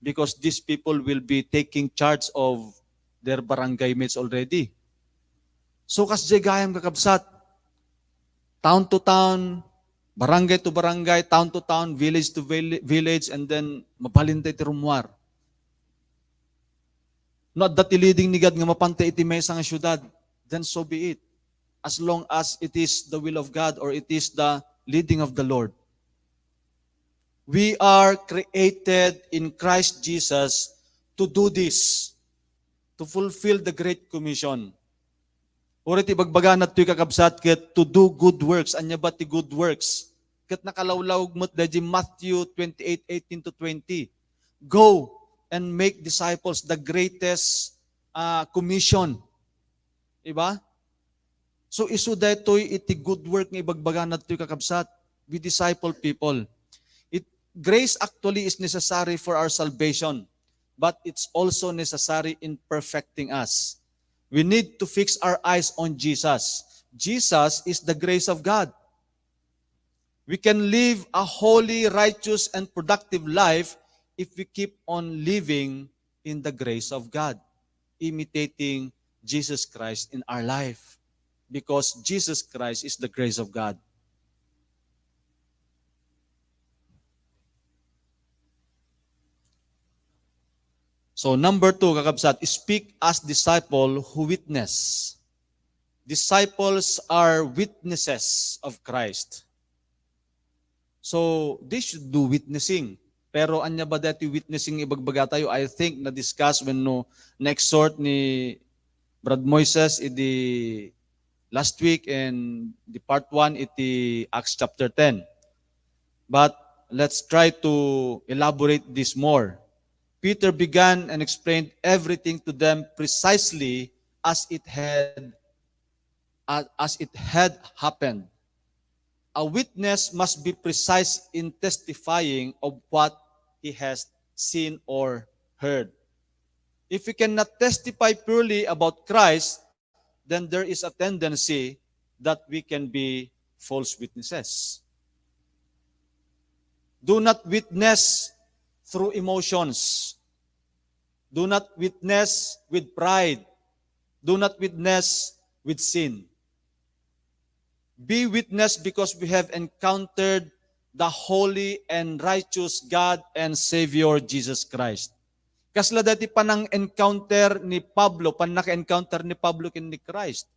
Because these people will be taking charge of their barangay mates already. So, kasdiay gayam, kakabsat, town to town, barangay to barangay, town to town, village to vil-, village, and then mabalin tayo ti rummuar. No adda ti leading ni God nga mapan tayo iti maysa nga siudad, then so be it. As long as it is the will of God or it is the leading of the Lord. We are created in Christ Jesus to do this, to fulfill the Great Commission. Uray ti ibagbagana ditoy, kakabsat, ket to do good works. Ania ba ti good works? Ket nakalawlawag met daydi Matthew twenty-eight eighteen to twenty. Go and make disciples, the greatest, ah, commission. Diba? So, isu daytoy iti good work nga ibagbagana ditoy, kakabsat. We disciple people. It, grace actually is necessary for our salvation, but it's also necessary in perfecting us. We need to fix our eyes on Jesus. Jesus is the grace of God. We can live a holy, righteous, and productive life if we keep on living in the grace of God, imitating Jesus Christ in our life, because Jesus Christ is the grace of God. So, number two, kakabsat, speak as disciple who witness. Disciples are witnesses of Christ. So, they should do witnessing. Pero ania ba daytoy witnessing ibagbaga tayo? I think na-discuss wenno na-exhort ni Brad Moises idi last week and the part one iti Acts chapter ten. But let's try to elaborate this more. Peter began and explained everything to them precisely as it had, as it had happened. A witness must be precise in testifying of what he has seen or heard. If we cannot testify purely about Christ, then there is a tendency that we can be false witnesses. Do not witness through emotions. Do not witness with pride. Do not witness with sin. Be witness because we have encountered the holy and righteous God and Savior Jesus Christ. Kasla daytoy panang-encounter ni Pablo, pannaka-encounter ni Pablo ken ni Christ.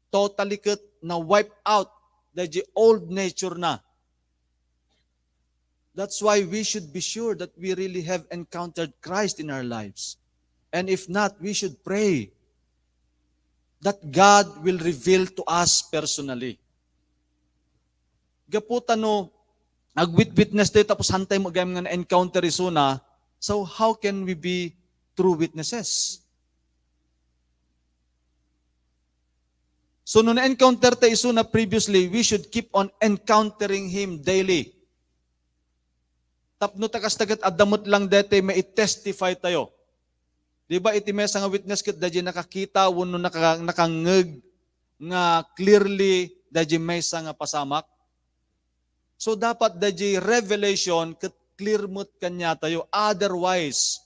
Totally ket na-wipe out daytoy old nature na. That's why we should be sure that we really have encountered Christ in our lives. And if not, we should pray that God will reveal to us personally. Gapu ta no, nagwit-witness tayo tapos hantay mo gayam nga na-encounter isuna, so how can we be true witnesses? So, no na-encounter tayo isuna previously, we should keep on encountering him daily. Tapno ta kasta ket adda met lang daytoy mai-testify tayo. Di ba iti maysa nga witness ket daydiay nakakita wenno naka-, nakangngeg nga clearly daydiay maysa nga pasamak? So, dapat daydiay revelation ket clear met kaniatayo. Otherwise,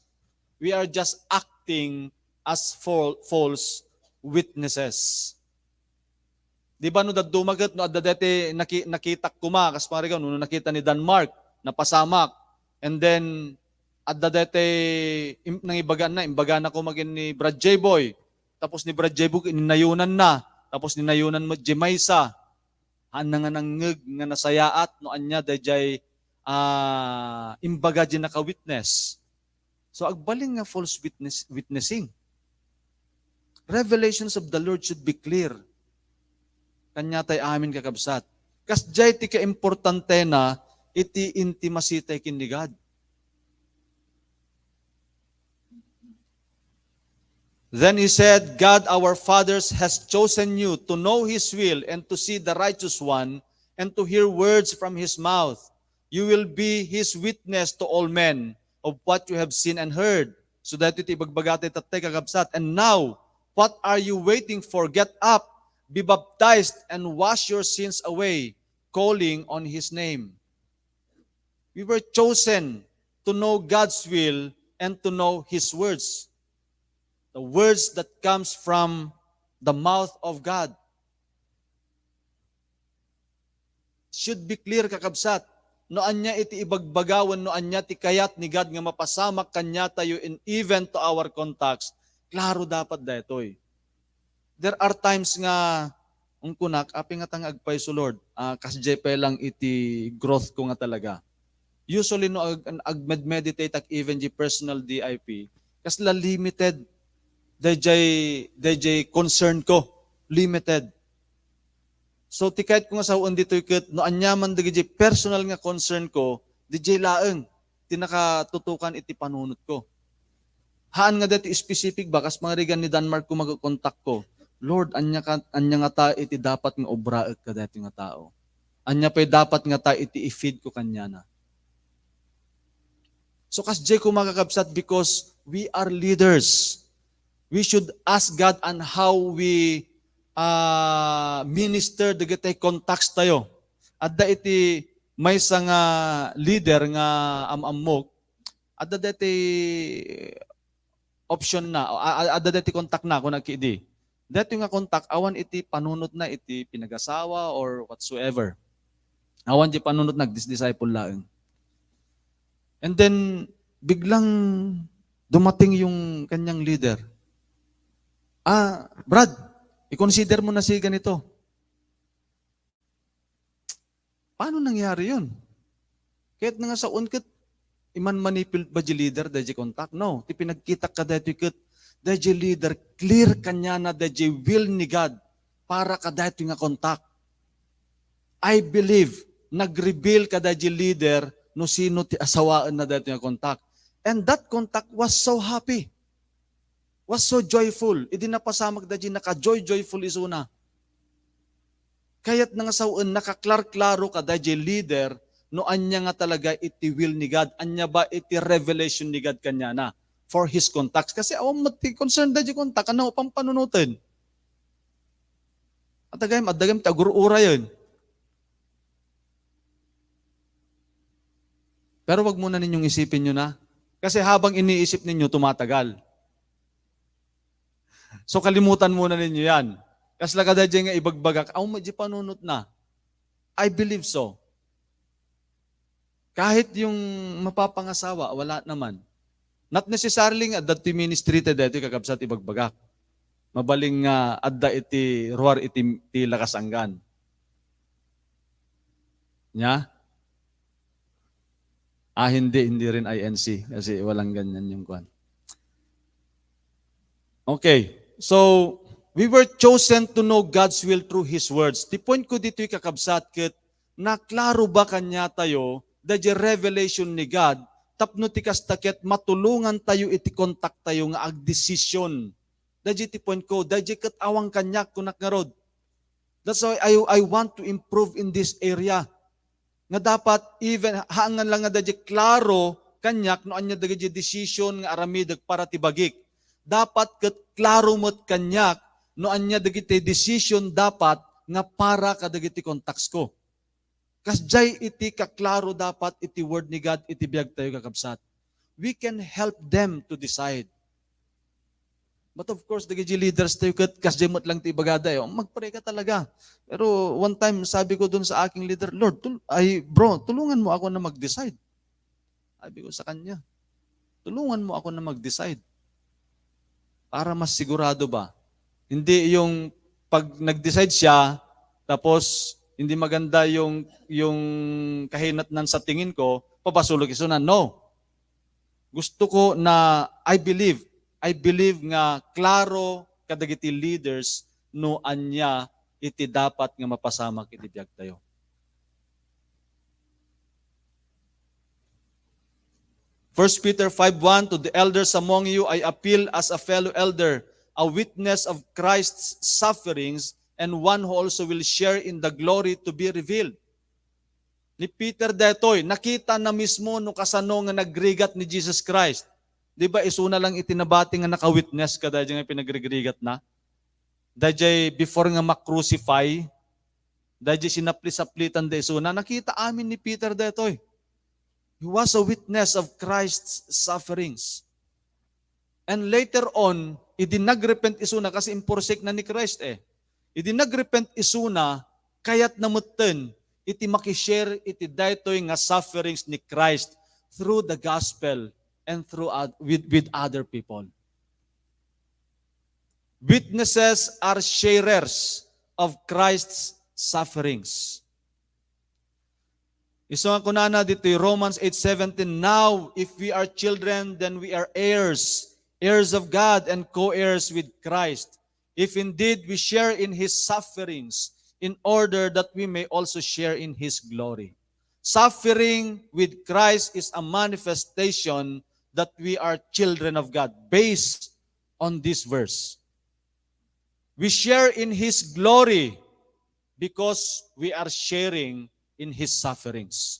we are just acting as fal-, false witnesses. Di ba no dadduma ket no adda daytoy naki-, nakitak koma, kas pangarigan, no nakita ni Denmark, napasamak. And then, adda daytoy im-, nangibaganna, imbagana koma ken ni Brad J-Boy. Tapos ni Brad J-Boy, ninayunan na. Tapos ninayunan met diay maysa. Haanna nga nangngeg nga nasayaat no ania daydiay, ah, imbaga diay naka-witness. So, agbalin nga false witness, witnessing. Revelations of the Lord should be clear. Kaniatay amin, kakabsat. Kasdiay ti kaimportantena iti intimacy tay ken ni God. Then he said, "God our fathers has chosen you to know his will and to see the righteous one and to hear words from his mouth. You will be his witness to all men of what you have seen and heard." So daytoy ti ibagbaga tay tattay, kakabsat. "And now, what are you waiting for? Get up, be baptized, and wash your sins away, calling on his name." We were chosen to know God's will and to know his words. The words that comes from the mouth of God should be clear, kakabsat. No ania iti ibagbaga wenno ania ti kayat ni God nga mapasamak kaniatayo and even to our contacts, klaro dapat daytoy. There are times nga, ungkunak, apay ngata nga agpayso, Lord? Ah, kasdiay pay lang iti growth ko nga talaga. Usually, no, ag-, agmed-meditate ak even di personal D I P, kasla limited dayjay, dayjay concern ko. Limited. So, ti kayat ko nga sawen ditoy ket, no aniaman dagiti personal nga concern ko, dayjay laeng ti nakatutukan iti panunot ko. Haan nga daytoy specific ba, kas mangarigan ni Denmark ko, magkontak ko. Lord, ania ka, ania ngata iti dapat nga obraek kadaytoy nga tao? Ania pay dapat ngata iti i-feed ko kaniana? So, kasdiay ko, mga kakabsat, because we are leaders. We should ask God on how we, ah, minister dagiti contacts tayo. Adda iti maysa nga leader nga am-ammok, adda daytoy option na, o, a-, a-, adda daytoy contact na, kuna ket idi. Daytoy nga contact, awan iti panunot na iti pinagasawa or whatsoever. Awan di panunot na, nagdis-disciple laeng. And then, biglang dumating yung kanyang leader. "Ah, Brad, i-consider mo na si ganito." Paano nangyari yun? Kayat nga sawen ket iman-manipulate ba di leader dayjay contact? No, ti pinagkitak kadaytoy ket dayjay leader, clear kaniana dayjay will ni God para kadaytoy nga contact. I believe, nag-reveal kadayjay leader no sino ti asawaenna daytoy nga contact. And that contact was so happy. Was so joyful. Idi napasamak dayjay naka-joy-joyful isuna. Kayat nga sawen, nakaklarklaro kadayjay leader no ania nga talaga iti will ni God, ania ba iti revelation ni God kaniana for his contacts. Kasi awan met ti concern dayjay contact, ania pampanunoten. Adda gayam, adda gayam ti agur-urayen. Pero wag muna ninyong isipin yun, ha? Kasi habang iniisip ninyo, tumatagal. So, kalimutan muna ninyo yan. Kasla kadayjay nga ibagbagak, aw, medyo panunot na. I believe so. Kahit yung mapapangasawa, wala naman. Not necessarily nga adda ti ministry ti daytoy, kakabsat, ibagbagak. Mabalin nga adda iti ruar iti ti lakas anggan. Nya? Ah, hindi, hindi rin I N C kasi walang ganyan yung kwan. Okay. So, we were chosen to know God's will through His words. Ti point ko ditoy, kakabsat, ket naklaro ba kaniatayo dayjay revelation ni God, tapno ti kasta ket matulongantayo iti kontaktayo nga agdesisyon. Dayjay ti point ko, dayjay ket awan kaniak, kunak ngarud. That's why I, I want to improve in this area. Nga dapat even, haangan lang nga dayjay klaro kaniak no ania dagiti decision nga aramidek para ti bagik. Dapat ket klaro met kaniak no ania dagiti decision dapat nga para kadagiti contacts ko. Kasdiay iti kaklaro dapat iti word ni God iti biagtayo, kakabsat. We can help them to decide. But of course, dagiti leaders tayo ket kasdiay met lang ti ibagada, eh. Mag-pray ka talaga. Pero one time, sabi ko dun sa aking leader, "Lord, tul-, ay, bro, tulungan mo ako na mag-decide." Sabi ko sa kanya, "Tulungan mo ako na mag-decide." Para mas sigurado ba? Hindi yung pag nag-decide siya, tapos hindi maganda yung, yung kahinatnan sa tingin ko, pabasulok isuna. No. Gusto ko na, I believe, I believe nga klaro kadagiti leaders no ania iti dapat nga mapasamak iti biagtayo. First Peter five one, "To the elders among you I appeal as a fellow elder, a witness of Christ's sufferings, and one who also will share in the glory to be revealed." Ni Peter detoy, nakita na mismo no kasano nga nagrigat ni Jesus Christ. Di ba, isuna lang iti nabati nga naka-witness ka dayjay nga pinagrigrigat na? Dayjay before nga ma-crucify, dayjay sinapli-saplitan da isuna, nakita amin ni Peter detoy. He was a witness of Christ's sufferings. And later on, idi nagrepent isuna, kasi imporsek na ni Christ, eh. Idi nagrepent isuna, kayat na metten iti makishare iti daytoy nga sufferings ni Christ through the gospel and through oth-, with, with other people. Witnesses are sharers of Christ's sufferings. Isu nga kunana ditoy Romans eight seventeen, "Now, if we are children, then we are heirs, heirs of God and co-heirs with Christ, if indeed we share in his sufferings, in order that we may also share in his glory." Suffering with Christ is a manifestation that we are children of God, based on this verse. We share in his glory because we are sharing in his sufferings.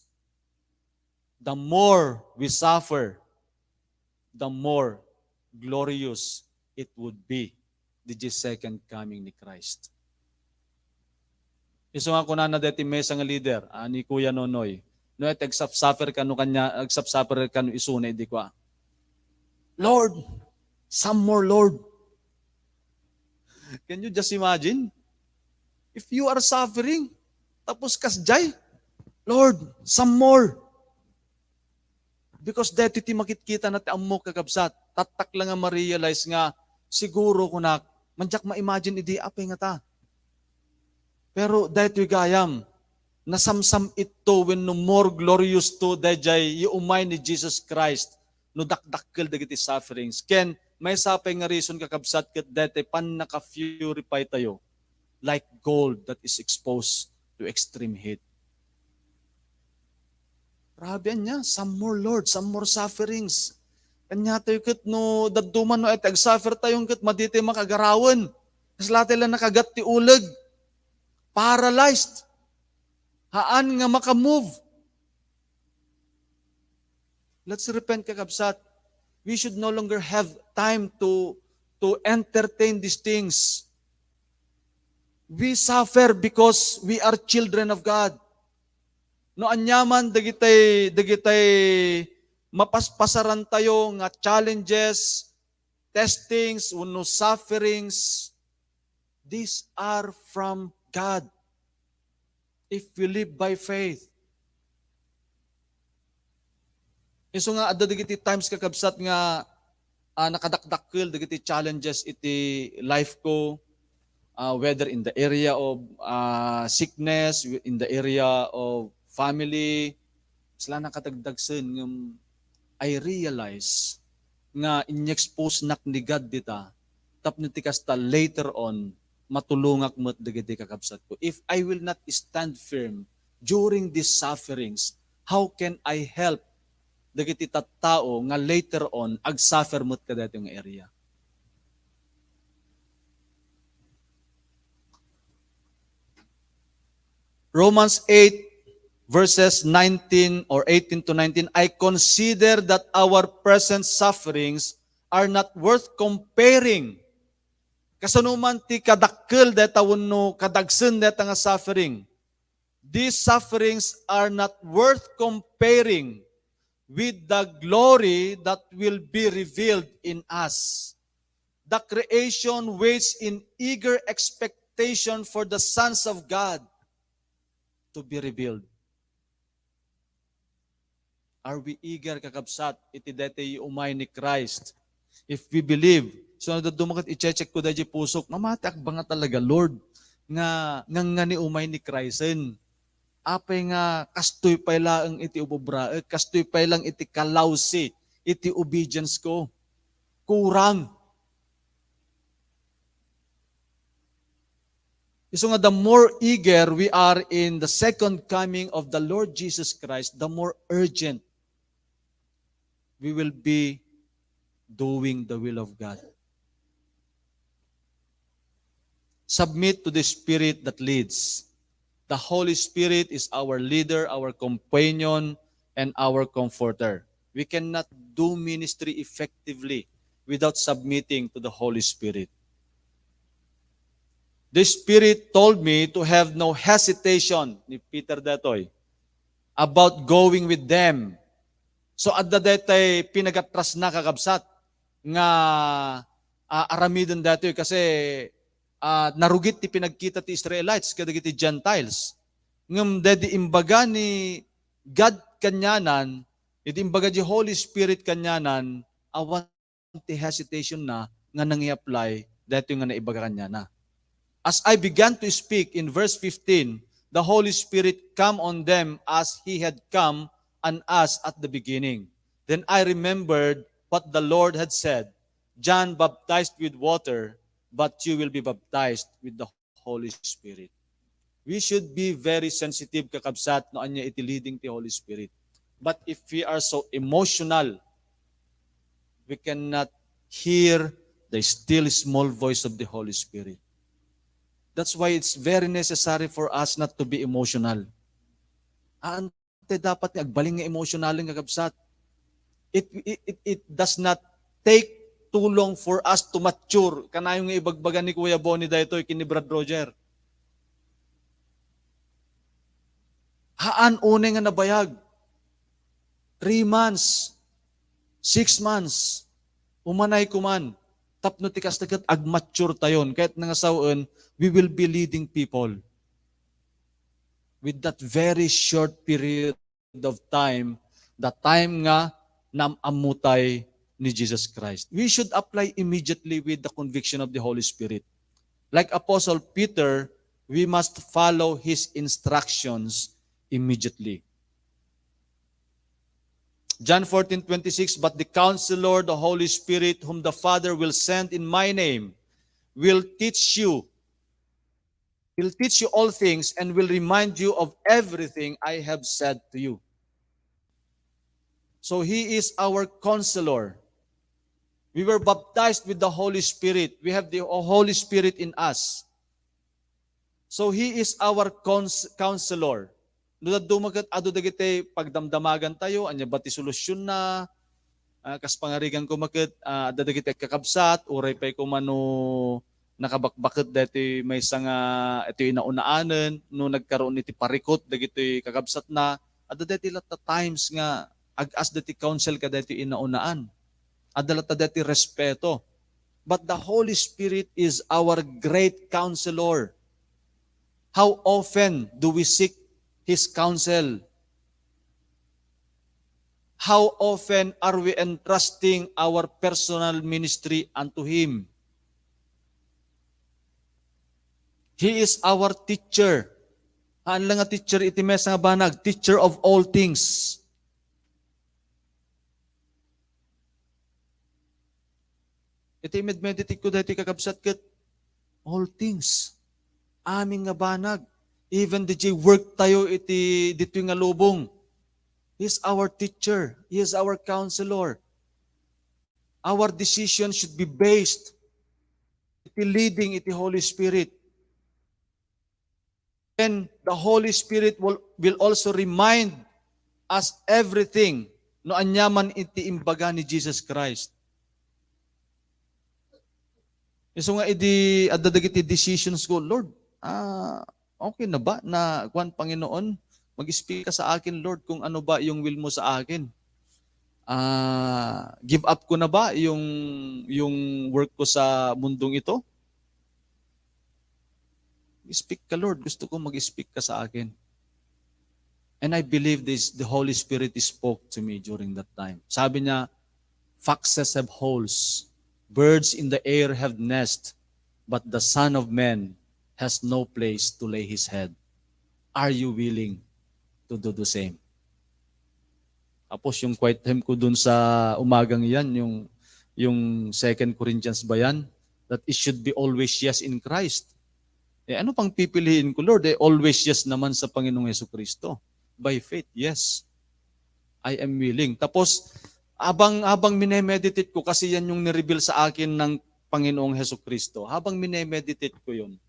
The more we suffer, the more glorious it would be the second coming ni Christ. Isu nga kunana deti mesa nga leader, ah, ni Kuya Nonoy, "No, et agsuffer kano kanya, agsuffer kano isuna idi kua, 'Lord, some more, Lord.'" Can you just imagine? If you are suffering, tapos kasdiay, "Lord, some more." Because daytoy ti makitkita na ti ammok, kakabsat. Tattak lang nga ma-realize nga, siguro kunak, mandiak ma-imagine idi apay ngata. Pero daytoy gayam, nasamsam itto wenno more glorious to dayjay umay ni Jesus Christ no dakdakkel dagiti sufferings. Ken maysa pay nga reason, kakabsat, ket daytoy pannaka-purify tayo like gold that is exposed to extreme heat. Grabe ania, some more, Lord, some more sufferings. Ania tayo ket no dadduma no et agsuffer tayo ket madi tayo makagarawen. Kasla tayo la nakagat ti uleg. Paralyzed. Haan nga makamove. Let's repent, kakabsat. We should no longer have time to, to entertain these things. We suffer because we are children of God. No aniaman dagitay, dagitay mapaspasaran tayo nga challenges, testings, wenno sufferings, these are from God. If we live by faith. Isu nga adda dagiti times, kakabsat, nga, ah, nakadakdakkel dagiti challenges iti life ko, ah, whether in the area of, ah, sickness, in the area of family, sila nakadagdagsen, ngem I realize nga in-expose nak ni God dita, tapno ti kasta later on, matulongak met dagiti kakabsat ko. If I will not stand firm during these sufferings, how can I help dagiti tattao nga later on agsuffer met kadaytoy nga area? Romans eight, verses nineteen or eighteen to nineteen, "I consider that our present sufferings are not worth comparing." Kasano man ti kadakkel dayta wenno kadagsen dayta nga suffering, these sufferings are not worth comparing with the glory that will be revealed in us. The creation waits in eager expectation for the sons of God to be revealed. Are we eager, kakabsat, iti daytoy umay ni Christ? If we believe, so, no dadduma ket i-check ko daydiay pusok, mamati ak ba nga talaga, Lord, nga, nga, nga ni umay ni Christ? Apay nga kastoy pay laeng iti ubobraek, kastoy pay lang iti kalawsi, iti obedience ko? Kurang. Isu nga, the more eager we are in the second coming of the Lord Jesus Christ, the more urgent we will be doing the will of God. Submit to the Spirit that leads. The Holy Spirit is our leader, our companion, and our comforter. We cannot do ministry effectively without submitting to the Holy Spirit. The Spirit told me to have no hesitation, ni Peter daytoy, about going with them. So, adda daytay pinagatrasna, kakabsat, nga, ah, aramiden daytoy kasi, ah, narugit ti pinagkita ti Israelites kadagiti Gentiles. Ngem daydi imbaga ni God kanianan, idi imbaga di Holy Spirit kanianan, awan ti hesitation na nga nangi-apply daytoy nga naibaga kaniana. As I began to speak in verse fifteen, the Holy Spirit come on them as he had come on us at the beginning. Then I remembered what the Lord had said, "John baptized with water, but you will be baptized with the Holy Spirit." We should be very sensitive, kakabsat, no ania iti leading ti Holy Spirit. But if we are so emotional, we cannot hear the still small voice of the Holy Spirit. That's why it's very necessary for us not to be emotional. Haan tay dapat nga agbalin nga emotional, kakabsat. It, it, it, it does not take too long for us to mature. Kanayon nga ibagbaga ni Kuya Bonnie daytoy ken ni Brad Roger. Haan unay nga nabayag. Three months, six months, umanay ko man. Tapno ti kasta ket agmature tayon. Ket nangasawen, we will be leading people with that very short period of time, the time nga naam-ammo tay ni Jesus Christ. We should apply immediately with the conviction of the Holy Spirit. Like Apostle Peter, we must follow his instructions immediately. John fourteen twenty-six, "But the Counselor, the Holy Spirit, whom the Father will send in my name, will teach you, will teach you all things and will remind you of everything I have said to you." So he is our counselor. We were baptized with the Holy Spirit. We have the Holy Spirit in us. So he is our cons-, counselor. No dadduma ket adu dagiti pagdamdamagan tayo, ania ba ti solusyonna? Ah, kas pangarigan ko maket, ah, adda dagiti agkakabsat, uray pay koma no nakabakbaket daytoy maysa nga itoy inaunaanen, no nagkaroon iti parikut dagitoy kakabsatna, adda daytoy latta times nga ag-as daytoy counsel kadaytoy inaunaan. Adda latta daytoy respeto. But the Holy Spirit is our great counselor. How often do we seek His counsel? How often are we entrusting our personal ministry unto Him? He is our teacher. Haan lang nga teacher iti maysa nga banag, teacher of all things. Iti med-meditate ko daytoy, kakabsat, ket all things. Amin nga banag. Even diay work tayo iti ditoy nga lubong. He is our teacher. He is our counselor. Our decision should be based iti leading iti Holy Spirit. And the Holy Spirit will, will also remind us everything no ania man iti imbaga ni Jesus Christ. Isu nga idi adda dagiti decisions ko, "Lord, ah, okay na ba na, kuan, Panginoon? Mag-speak ka sa akin, Lord, kung ano ba yung will mo sa akin. Ah, give up ko na ba yung, yung work ko sa mundong ito? Speak ka, Lord. Gusto ko mag-speak ka sa akin." And I believe this, the Holy Spirit spoke to me during that time. Sabi niya, "Foxes have holes, birds in the air have nests, but the Son of Man has no place to lay his head. Are you willing to do the same?" Tapos yung quiet time ko dun sa umagang yan, yung, yung Second Corinthians ba yan? That it should be always yes in Christ. Eh, ano pang pipiliin ko, Lord? Eh, always yes naman sa Panginoong Jesucristo. By faith, yes. I am willing. Tapos, habang, habang minemeditate ko, kasi yan yung nireveal sa akin ng Panginoong Jesucristo, habang minemeditate ko yun,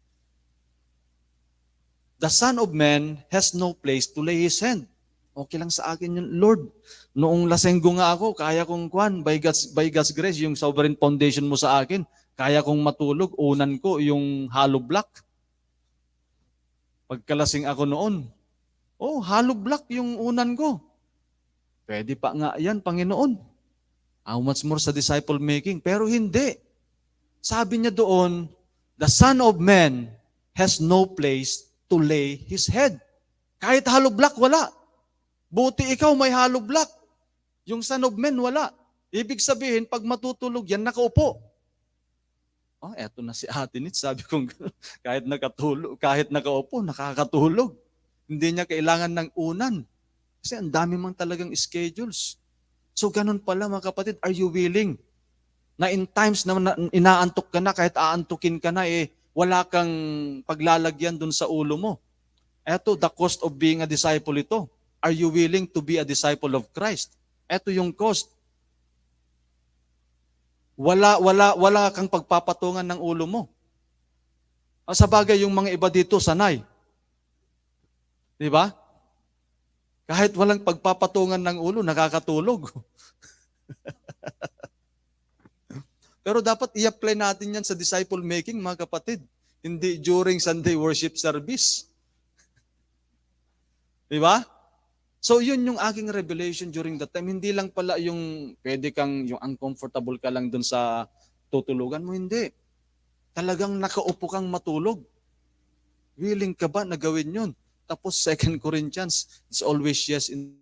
"The Son of Man has no place to lay his hand." Okay lang sa akin yun, Lord. Noong lasenggo nga ako, kaya kong, kuan, by God's, by God's grace, yung sovereign foundation mo sa akin, kaya kong matulog, unan ko yung hollow block. Pagkalasing ako noon, oh, hollow block yung unan ko. Pwede pa nga yan, Panginoon. How much more sa disciple making? Pero hindi. Sabi niya doon, "The Son of Man has no place to lay his head." Kahit hollow block, wala. Buti ikaw may hollow block. Yung Son of Man, wala. Ibig sabihin, pag matutulog yan, nakaupo. "Oh, eto na si Ate Nit," sabi kong ganun. Kahit nakatulog, kahit nakaupo, nakakatulog. Hindi niya kailangan ng unan. Kasi ang dami mang talagang schedules. So, ganun pala, mga kapatid, are you willing na in times na, na inaantok ka na, kahit aantukin ka na, eh, wala kang paglalagyan dun sa ulo mo? Eto, the cost of being a disciple ito. Are you willing to be a disciple of Christ? Eto yung cost. Wala, wala, wala kang pagpapatungan ng ulo mo. Ah, sa bagay, yung mga iba dito, sanay. Di ba? Kahit walang pagpapatungan ng ulo, nakakatulog. Pero dapat i-apply natin yan sa disciple making, mga kapatid. Hindi during Sunday worship service. Di ba? So, yun yung aking revelation during that time. Hindi lang pala yung pwede kang, yung uncomfortable ka lang dun sa tutulugan mo. Hindi. Talagang nakaupo kang matulog. Willing ka ba na gawin yun? Tapos, Second Corinthians, it's always yes in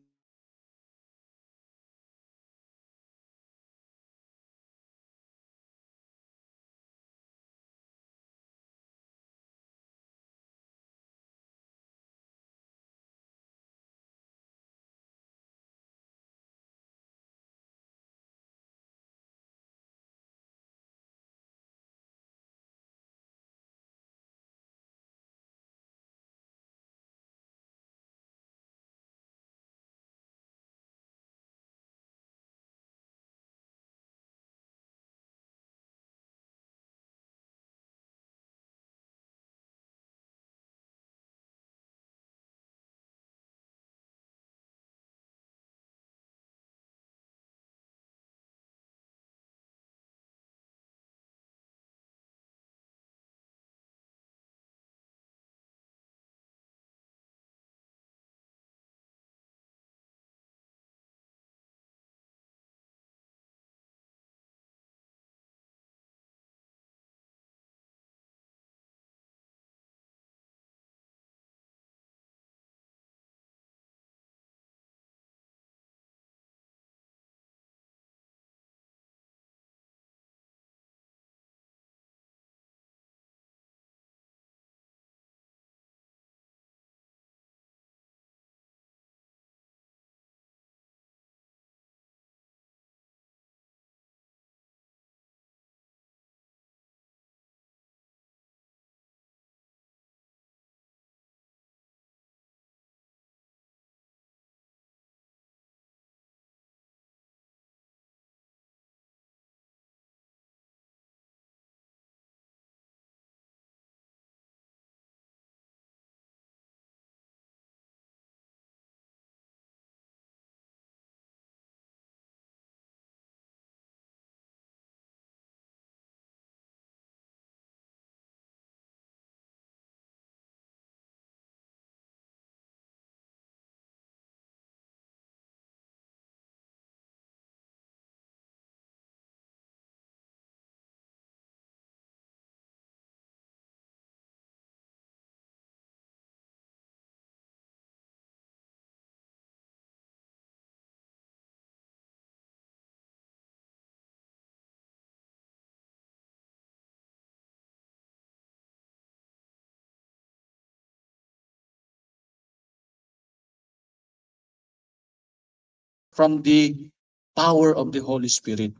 from the power of the Holy Spirit.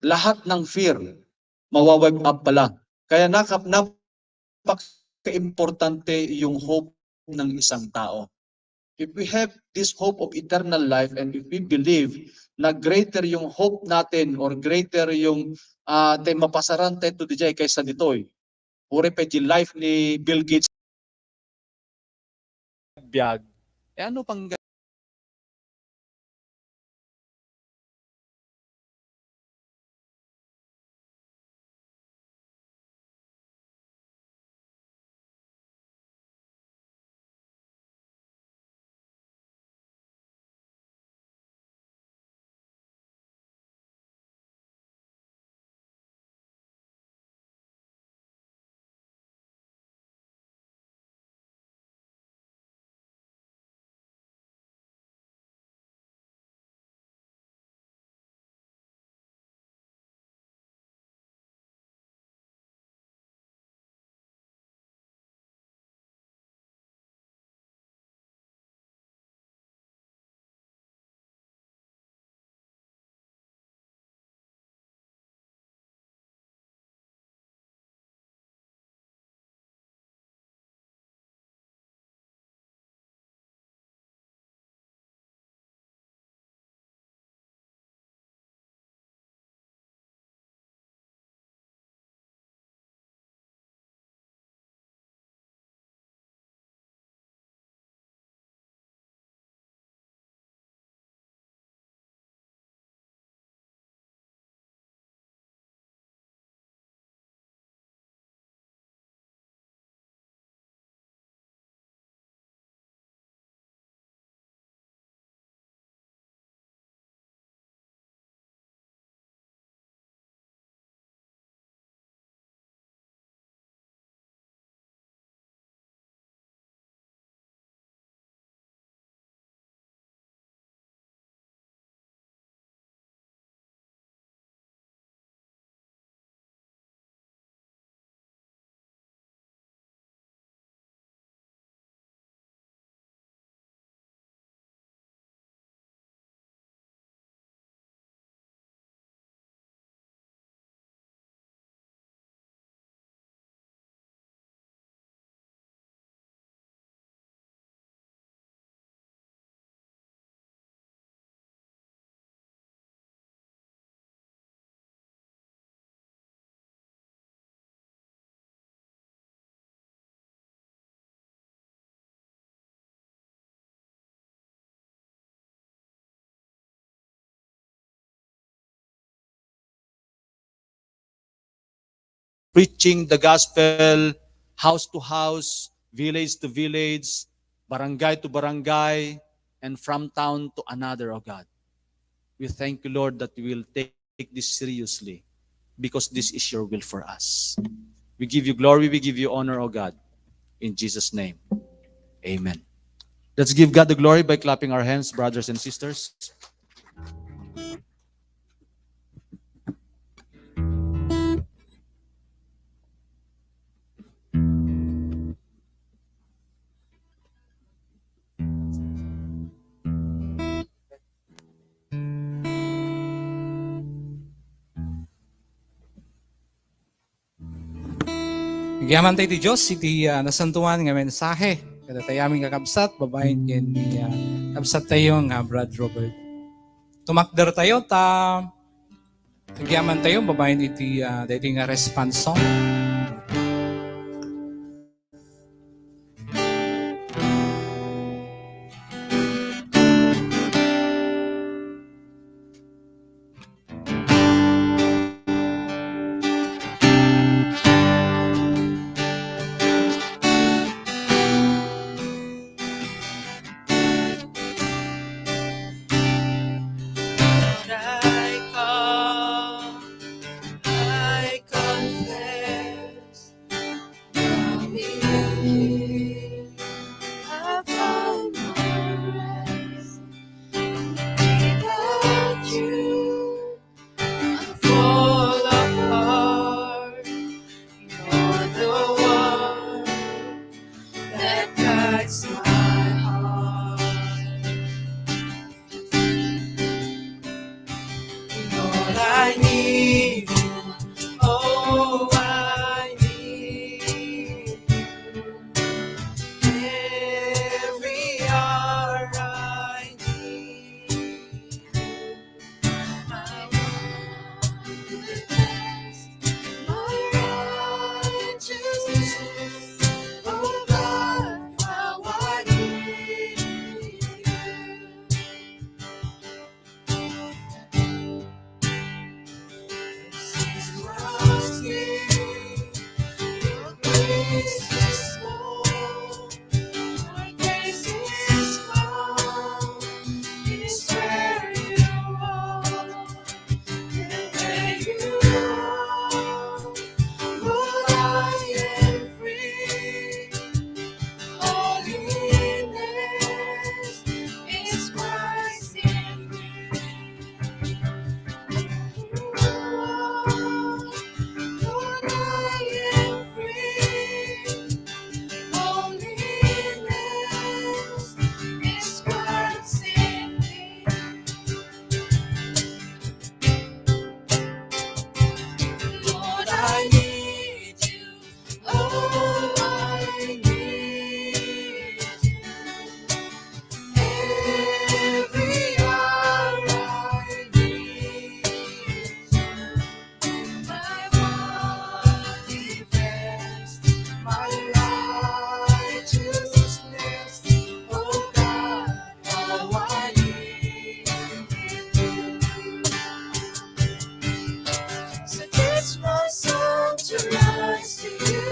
Lahat ng fear, mawa-wipe up pala. Kaya nakap-, napaka-importante yung hope ng isang tao. If we have this hope of eternal life and if we believe na greater yung hope natin or greater yung, ah, tayo mapasaran tayo to dijay kaysa ditoy. Uray pa iti life ni Bill Gates. Biag. Eh, ano pang Preaching the gospel, house to house, village to village, barangay to barangay, and from town to another, O God. We thank you, Lord, that we will take this seriously because this is your will for us. We give you glory, we give you honor, O God, in Jesus' name. Amen. Let's give God the glory by clapping our hands, brothers and sisters. Agyaman tayo ti Dios iti, ah, nasantoan nga mensahe. Kadatayo amin nga kabsat, babaen ken ni, ah, kabsat tayo nga Brad Robert. Tumakder tayo ta agyaman tayo, babaen iti, ah, daytoy nga response song. I come, I confess. I need you. Oh, I need you. Every hour I need you. My one defense, my righteousness. Oh God, how I need you. Holiness is Christ in me. Lord, I am free. Holiness is Christ in me. Lord, I need you. Oh, I need you. Every hour I need you. My one defense, my righteousness. Oh God, how I need you. So teach my soul to rise to you.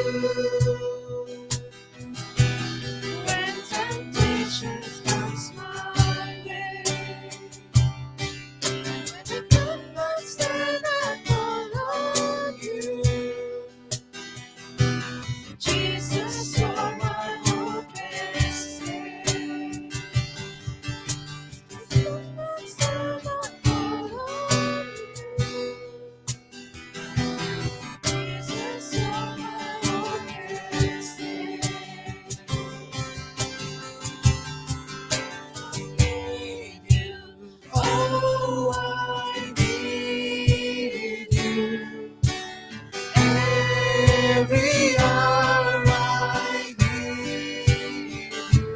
When temptations comes my way, and when the gunman stand, I follow you. Jesus, you're my hope and stay. When the gunman stand, I follow you. Oh, I need you. Every hour I need you.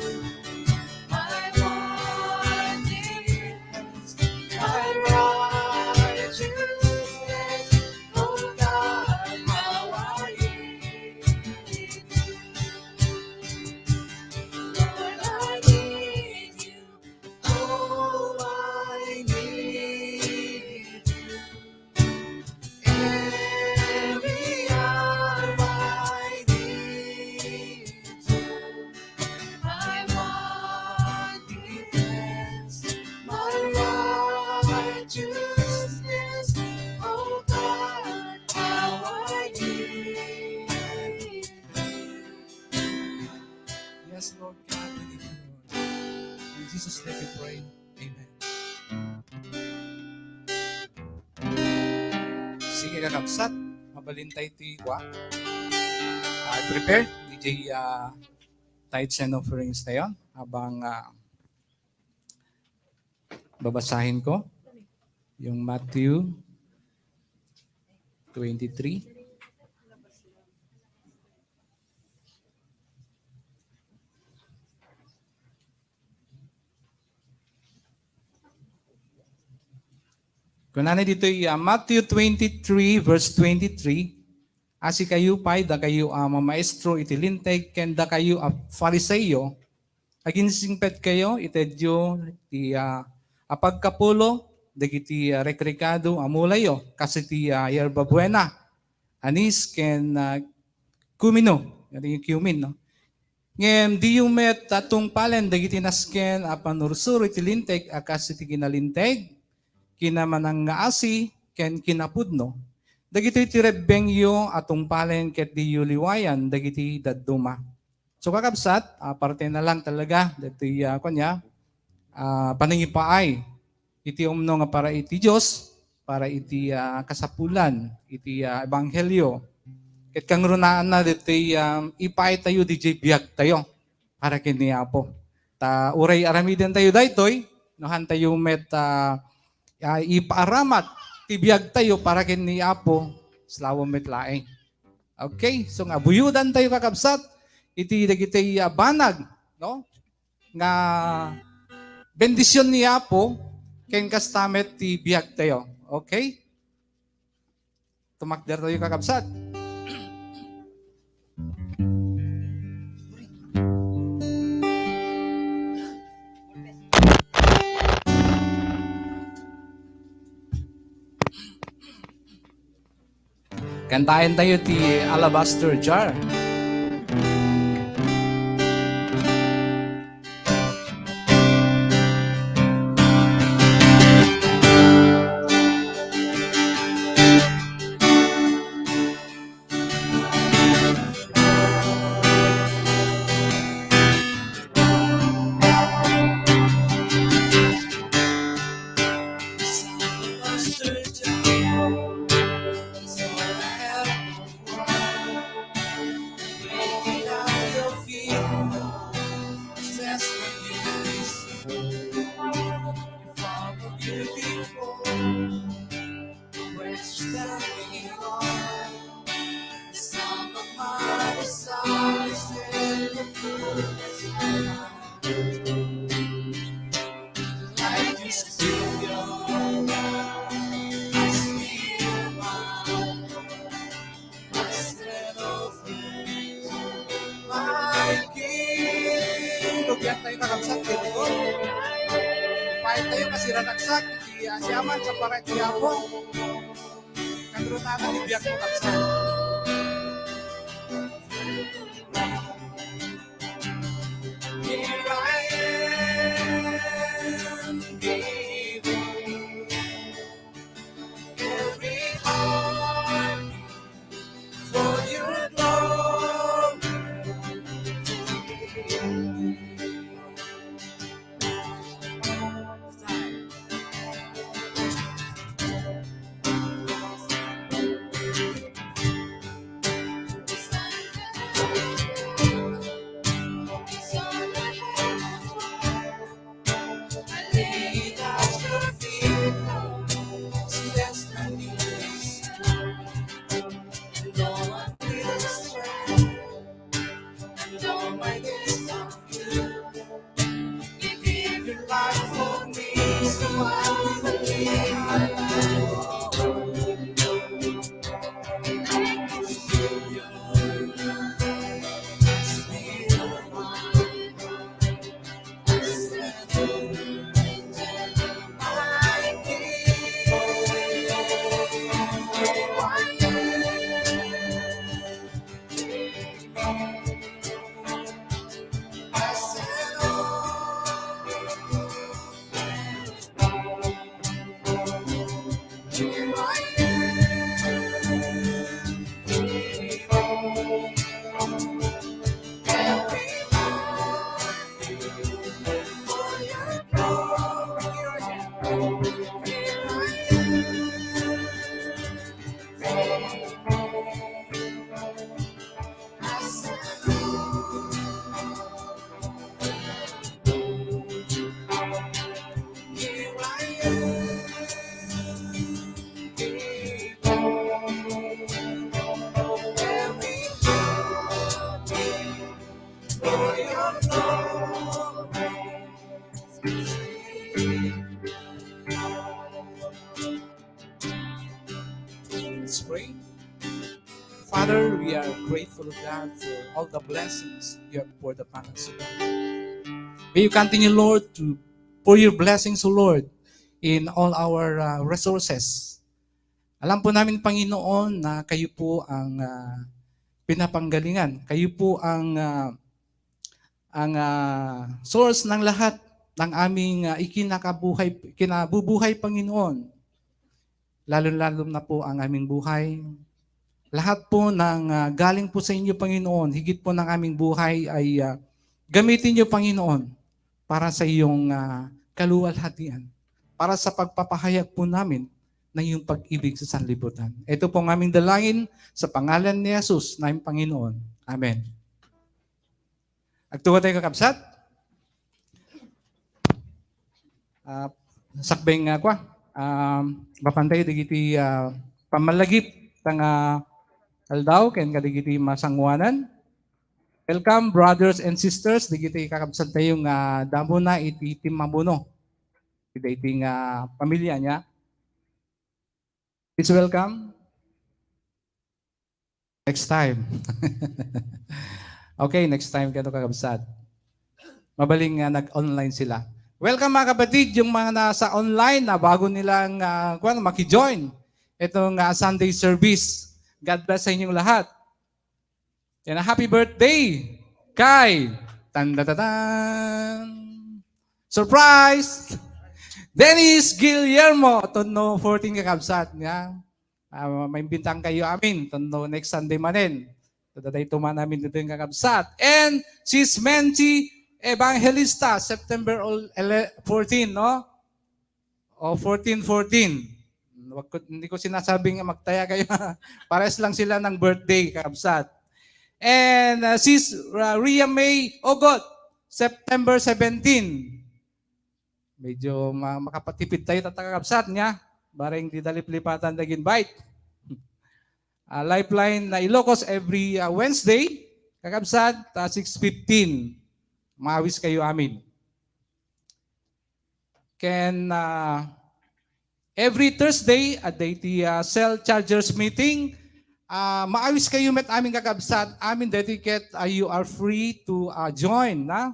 My one defense, my righteousness. Oh God, how I need you. Lord, I need you. Oh, I need you. Every hour I need you. My one defense, my righteousness. Oh God, how I need you. Yes, Lord God, we need you, Lord. In Jesus' name we pray. Amen. Sige, kakabsat, mabalin tayo ti kua. Ah, prepare, D J, ah, tithes and offerings tayo habang, ah, babasahin ko yung Matthew twenty-three. Kunana ditoy, ah, Matthew twenty-three, verse twenty-three, "A sikayo pay, dakayo a mamaestro iti Linteg, ken dakayo a Fariseo, aginsingpetkayo itedyo ti, ah, apagkapulo dagiti, ah, rekrekado a mulayo, kas iti, ah, yerba buena, anis, ken, ah, kumino." Iti cumin, no? Ngem diyo met a tungpalen dagiti nasken a pannursuro iti Linteg a kas iti kinalinteg, kinamanangngaasi, ken kinapudno. Dagitoy ti rebbengyo a tungpalen ket diyo liwayan dagiti dadduma. So, kakabsat, ah, parte na lang talaga ditoy, ah, kunya, ah, panangipaay iti umno nga para iti Dios, para iti, ah, kasapulan, iti, ah, ebanghelio. Ket kangrunaanna ditoy, ah, ipaay tayo didiay biag tayo para ken ni Apo. Ta uray aramiden tayo daytoy, no, han tayo met, ah, ah, ipaaramat ti biagtayo para ken ni Apo, salawen met laeng. Okay, so nga buyodantayo, kakabsat, iti dagiti, ah, banag, no? Nga bendision ni Apo, ken kasta met ti biagtayo. Okay? Tumakdertayo, kakabsat. Kantaentayo ti Alabaster Jar. Rugian tayo, kakabsat, dito. Paay tayo, kasiraragsak, iti asiaman, sa paray ti Apo. Kanrunana ti biag mo, kabsat. Here I am, giving every heart for your glory. Let's pray. Father, we are grateful, God, for all the blessings you have poured upon us, O God. May you continue, Lord, to pour your blessings, O Lord, in all our, uh, resources. Alam po namin, Panginoon, na kayo po ang, ah, pinapanggalingan. Kayo po ang, ah, ang, ah, source ng lahat ng aming, ah, ikinakabuhay, kinabubuhay, Panginoon. Lalo-lalo na po ang aming buhay. Lahat po ng, ah, galing po sa inyo, Panginoon, higit po ng aming buhay ay, ah, gamitin niyo, Panginoon, para sa iyong, ah, kaluwalhatian, para sa pagpapahayag po namin ng iyong pag-ibig sa sanlibutan. Ito po ang aming dalangin sa pangalan ni Jesus na aming Panginoon. Amen. Agtuwa tayo, kakabsat. Ah, sakbay nga kwa. um, mapantayo dagiti, ah, pammalagip ta nga aldaw ken kadagiti masangoanan. Welcome, brothers and sisters, dagiti kakabsat tayo nga damo na iti timmamuno. Iti, iti nga pamilya niya. Please welcome. Next time. Okay, next time kato, kakabsat. Mabaling nga nag-online sila. Welcome, mga kapatid, yung mga nasa online na bago nilang, ah, kuwan, maki-join itong, ah, Sunday service. God bless sa inyong lahat. Yan, happy birthday kay, tandadatan, surprise! Dennis Guillermo, Tondo fourteen, kakabsat niya. Ah, maimbitahan kayo amin, Tondo next Sunday manen. Tanda tayo tuman amin dito yung kakabsat. And Sis Menchi Evangelista, September ol-, ele-, fourteen, no? O, fourteen fourteen. Wag ko, hindi ko sinasabing magtaya kayo. Pares lang sila ng birthday, kakabsat. And, uh, Sis, uh, Ria May Ogot, September seventeen. Medyo ma-, makapatipid tayo, tatakakabsat niya. Bareng di daliplipatan nag-invite. Ah, Lifeline na Ilocos every, ah, Wednesday, kakabsat, ah, six fifteen. Maawis kayo amin. Ken, ah, every Thursday, adda iti, ah, cell chargers meeting. Ah, maawis kayo met amin, kakabsat. Amin deti ket, ah, you are free to, ah, join, na?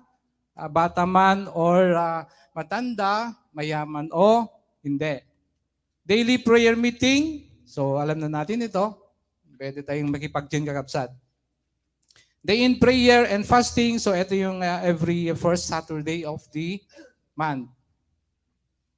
Ah, bata man or, ah, matanda, mayaman o hindi. Daily prayer meeting. So, alam na natin ito. Pwede tayong makipag-join, kakabsat. Day in prayer and fasting. So, ito yung, ah, every first Saturday of the month.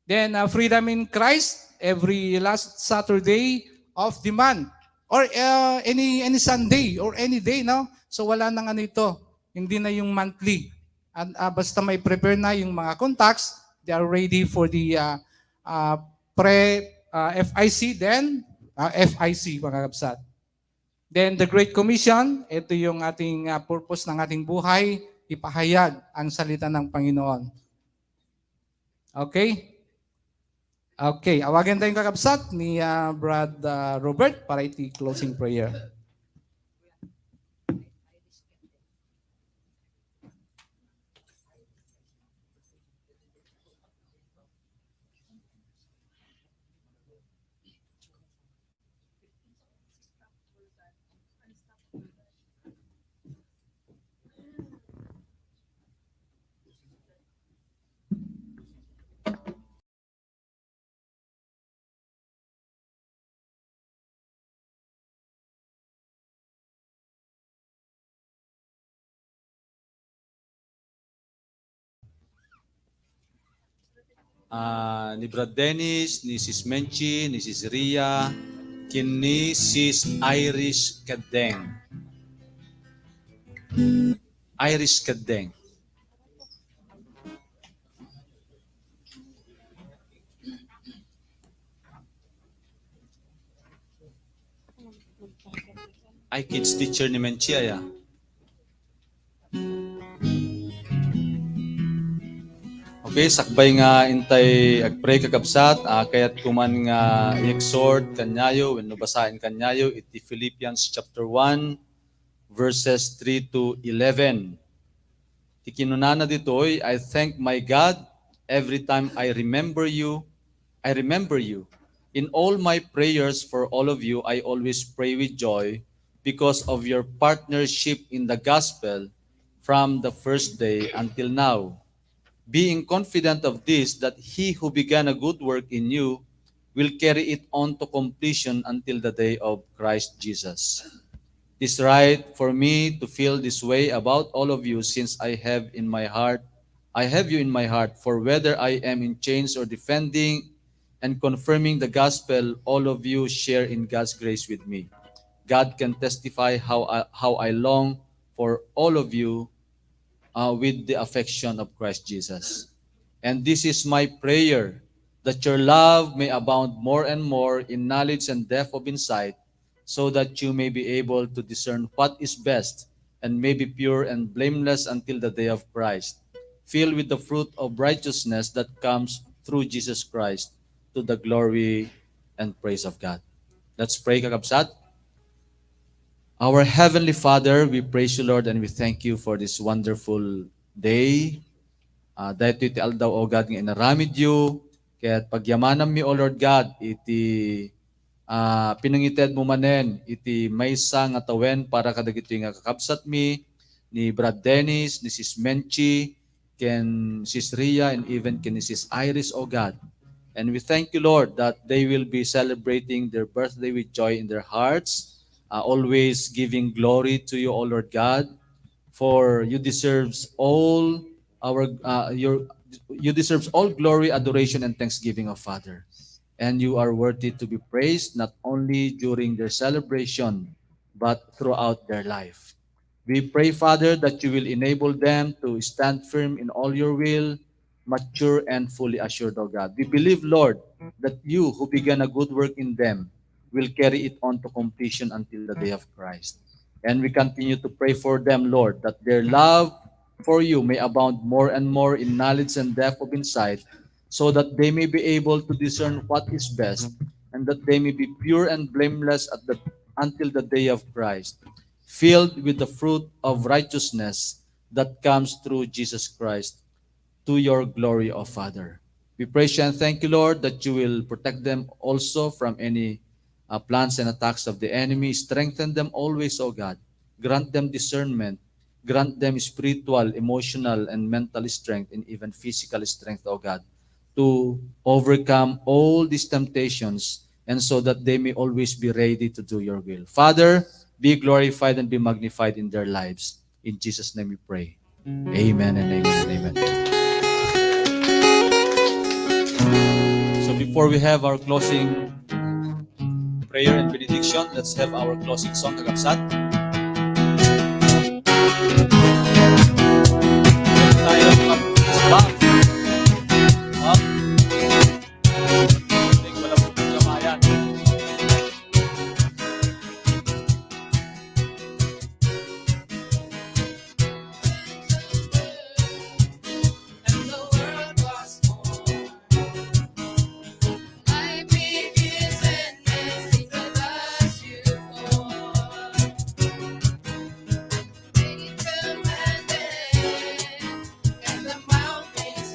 Then, uh, Freedom in Christ, every last Saturday of the month. Or, uh, any, any Sunday or any day, no? So, wala nang ano ito. Hindi na yung monthly. And, uh, basta may prepare na yung mga contacts, they are ready for the, uh, uh, pre, uh, F I C, then, uh, F I C, mga kabsat. Then the Great Commission, ito yung ating, ah, purpose ng ating buhay, ipahayag ang salita ng Panginoon. Okay? Okay, awagan tayong kakabsat ni, ah, Brad, ah, Robert para iti closing prayer. Ah, ni Brad Dennis, ni Sis Menchi, ni Sis Ria, ken ni Sis Iris Kedeng. Iris Kedeng. Ay, kids teacher ni Menchia, ya. Okay, sakbay nga intay agpray, kakabsat, ah, kayat ko man nga i-exhort kaniayo wenno basaen kaniayo iti Philippians chapter one, verses three to eleven. Ti kinunana ditoy, "I thank my God every time I remember you, I remember you. In all my prayers for all of you, I always pray with joy because of your partnership in the gospel from the first day until now. Being confident of this, that he who began a good work in you will carry it on to completion until the day of Christ Jesus." It is right for me to feel this way about all of you, since I have in my heart, I have you in my heart, for whether I am in chains or defending and confirming the gospel, all of you share in God's grace with me. God can testify how I, how I long for all of you, uh, with the affection of Christ Jesus. And this is my prayer, that your love may abound more and more in knowledge and depth of insight, so that you may be able to discern what is best and may be pure and blameless until the day of Christ, filled with the fruit of righteousness that comes through Jesus Christ, to the glory and praise of God. Let's pray, kakabsat. Our Heavenly Father, we praise you, Lord, and we thank you for this wonderful day. Ah, daytoy ti aldaw, O God, nga inaramidyo, ket pagyamananmi, O Lord God, iti, ah, pinangitedmo manen iti maysa nga tawen para kadagitoy nga kakabsatmi, ni Brad Dennis, ni Sis Menchi, ken Sis Ria, and even ken ni Sis Iris, O God. And we thank you, Lord, that they will be celebrating their birthday with joy in their hearts, uh, always giving glory to you, O Lord God, for you deserves all our, uh, your, you deserves all glory, adoration, and thanksgiving, O Father. And you are worthy to be praised not only during their celebration, but throughout their life. We pray, Father, that you will enable them to stand firm in all your will, mature and fully assured, O God. We believe, Lord, that you who began a good work in them will carry it on to completion until the day of Christ. And we continue to pray for them, Lord, that their love for you may abound more and more in knowledge and depth of insight, so that they may be able to discern what is best, and that they may be pure and blameless at the, until the day of Christ, filled with the fruit of righteousness that comes through Jesus Christ, to your glory, O Father. We praise you and thank you, Lord, that you will protect them also from any, uh, plans and attacks of the enemy. Strengthen them always, O God. Grant them discernment. Grant them spiritual, emotional, and mental strength, and even physical strength, O God, to overcome all these temptations, and so that they may always be ready to do your will. Father, be glorified and be magnified in their lives. In Jesus' name we pray. Amen and amen and amen. So before we have our closing prayer and benediction, let's have our closing song, kakabsat. Tayo, kakabsat. Up. Tingnan mo lang po yung kamayan. And the world was born. Life begins and ends in the dust you fall. Faith commanded, and the mountains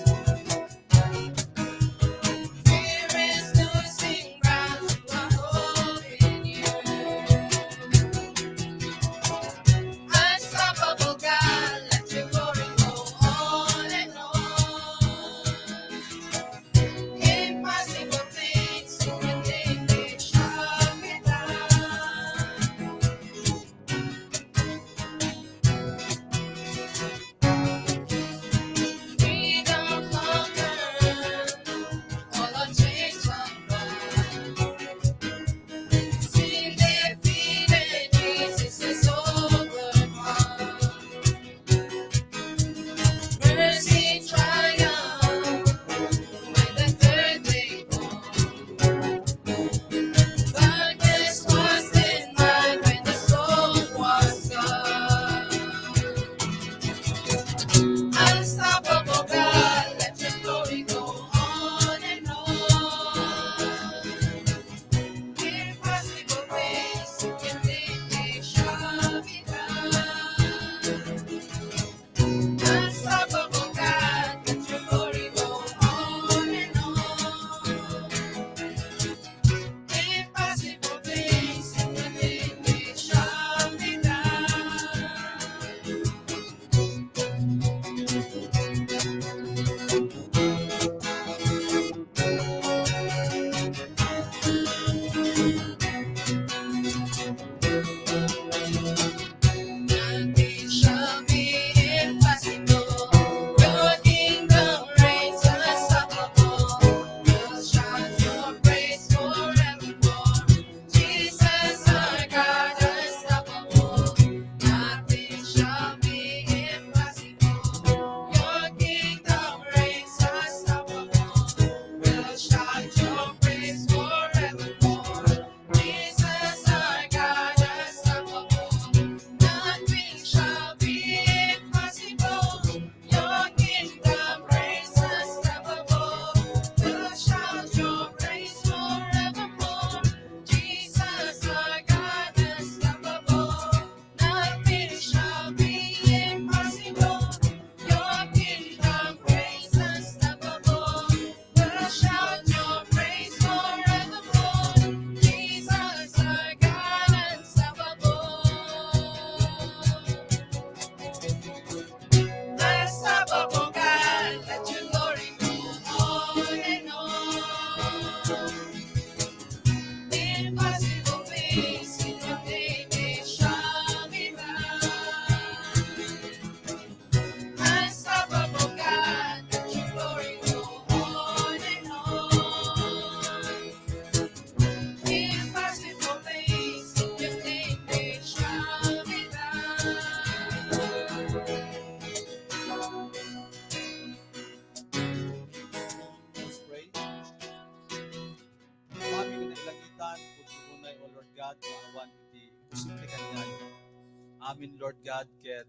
amin, Lord God, ket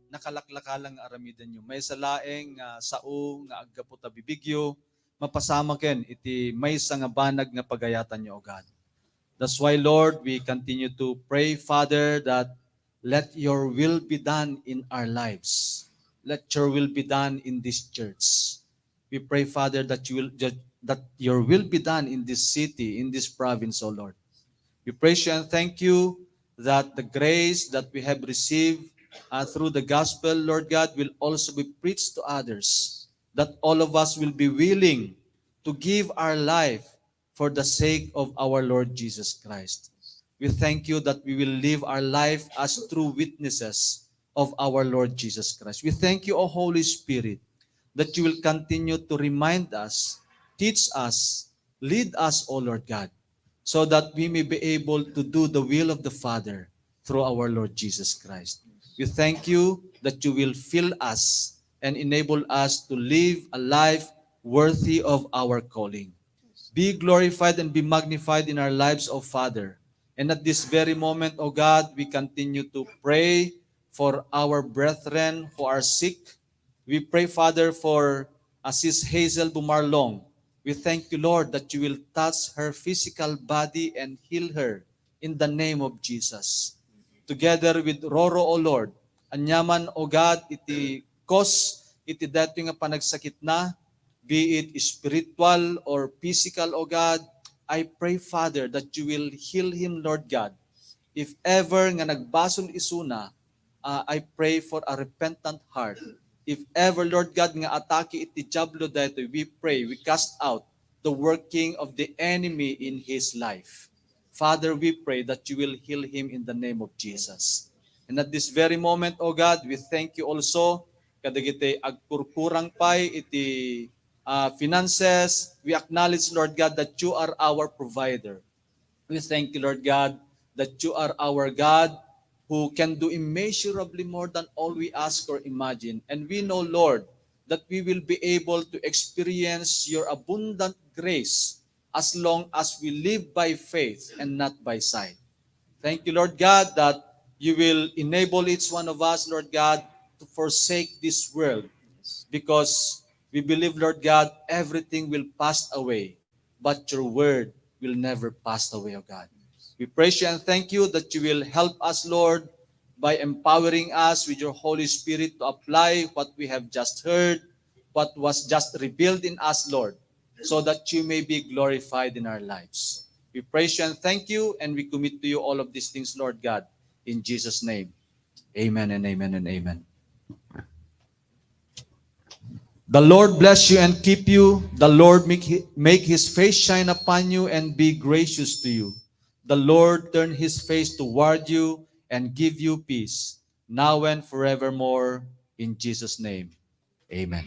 nakalaklaka lang nga aramidenyo. Maysa laeng nga sao nga aggapu ta bibigyo, mapasamaken iti maysa nga banag nga pagayatanyo, O God. That's why, Lord, we continue to pray, Father, that let your will be done in our lives. Let your will be done in this church. We pray, Father, that you will that, that your will be done in this city, in this province, O Lord. We praise you and thank you that the grace that we have received uh, through the gospel, Lord God, will also be preached to others. That all of us will be willing to give our life for the sake of our Lord Jesus Christ. We thank you that we will live our life as true witnesses of our Lord Jesus Christ. We thank you, O Holy Spirit, that you will continue to remind us, teach us, lead us, O Lord God, so that we may be able to do the will of the Father through our Lord Jesus Christ. We thank you that you will fill us and enable us to live a life worthy of our calling. Be glorified and be magnified in our lives, O Father. And at this very moment, O God, we continue to pray for our brethren who are sick. We pray, Father, for uh, Sis Hazel Bumarlong. We thank you, Lord, that you will touch her physical body and heal her in the name of Jesus. Together with Roro, O Lord, aniaman, O God, iti cause iti daytoy nga panagsakitna, be it spiritual or physical, O God, I pray, Father, that you will heal him, Lord God. If ever nga nagbasol isuna, uh, I pray for a repentant heart. If ever, Lord God, nga atake iti Diablo daytoy, we pray, we cast out the working of the enemy in his life. Father, we pray that you will heal him in the name of Jesus. And at this very moment, O God, we thank you also kadagiti agkurkurang pay iti uh, finances. We acknowledge, Lord God, that you are our provider. We thank you, Lord God, that you are our God who can do immeasurably more than all we ask or imagine. And we know, Lord, that we will be able to experience your abundant grace as long as we live by faith and not by sight. Thank you, Lord God, that you will enable each one of us, Lord God, to forsake this world because we believe, Lord God, everything will pass away, but your word will never pass away, O God. We praise you and thank you that you will help us, Lord, by empowering us with your Holy Spirit to apply what we have just heard, what was just revealed in us, Lord, so that you may be glorified in our lives. We praise you and thank you, and we commit to you all of these things, Lord God, in Jesus' name. Amen and amen and amen. The Lord bless you and keep you. The Lord make, hi- make his face shine upon you and be gracious to you. The Lord turn his face toward you and give you peace, now and forevermore, in Jesus' name. Amen.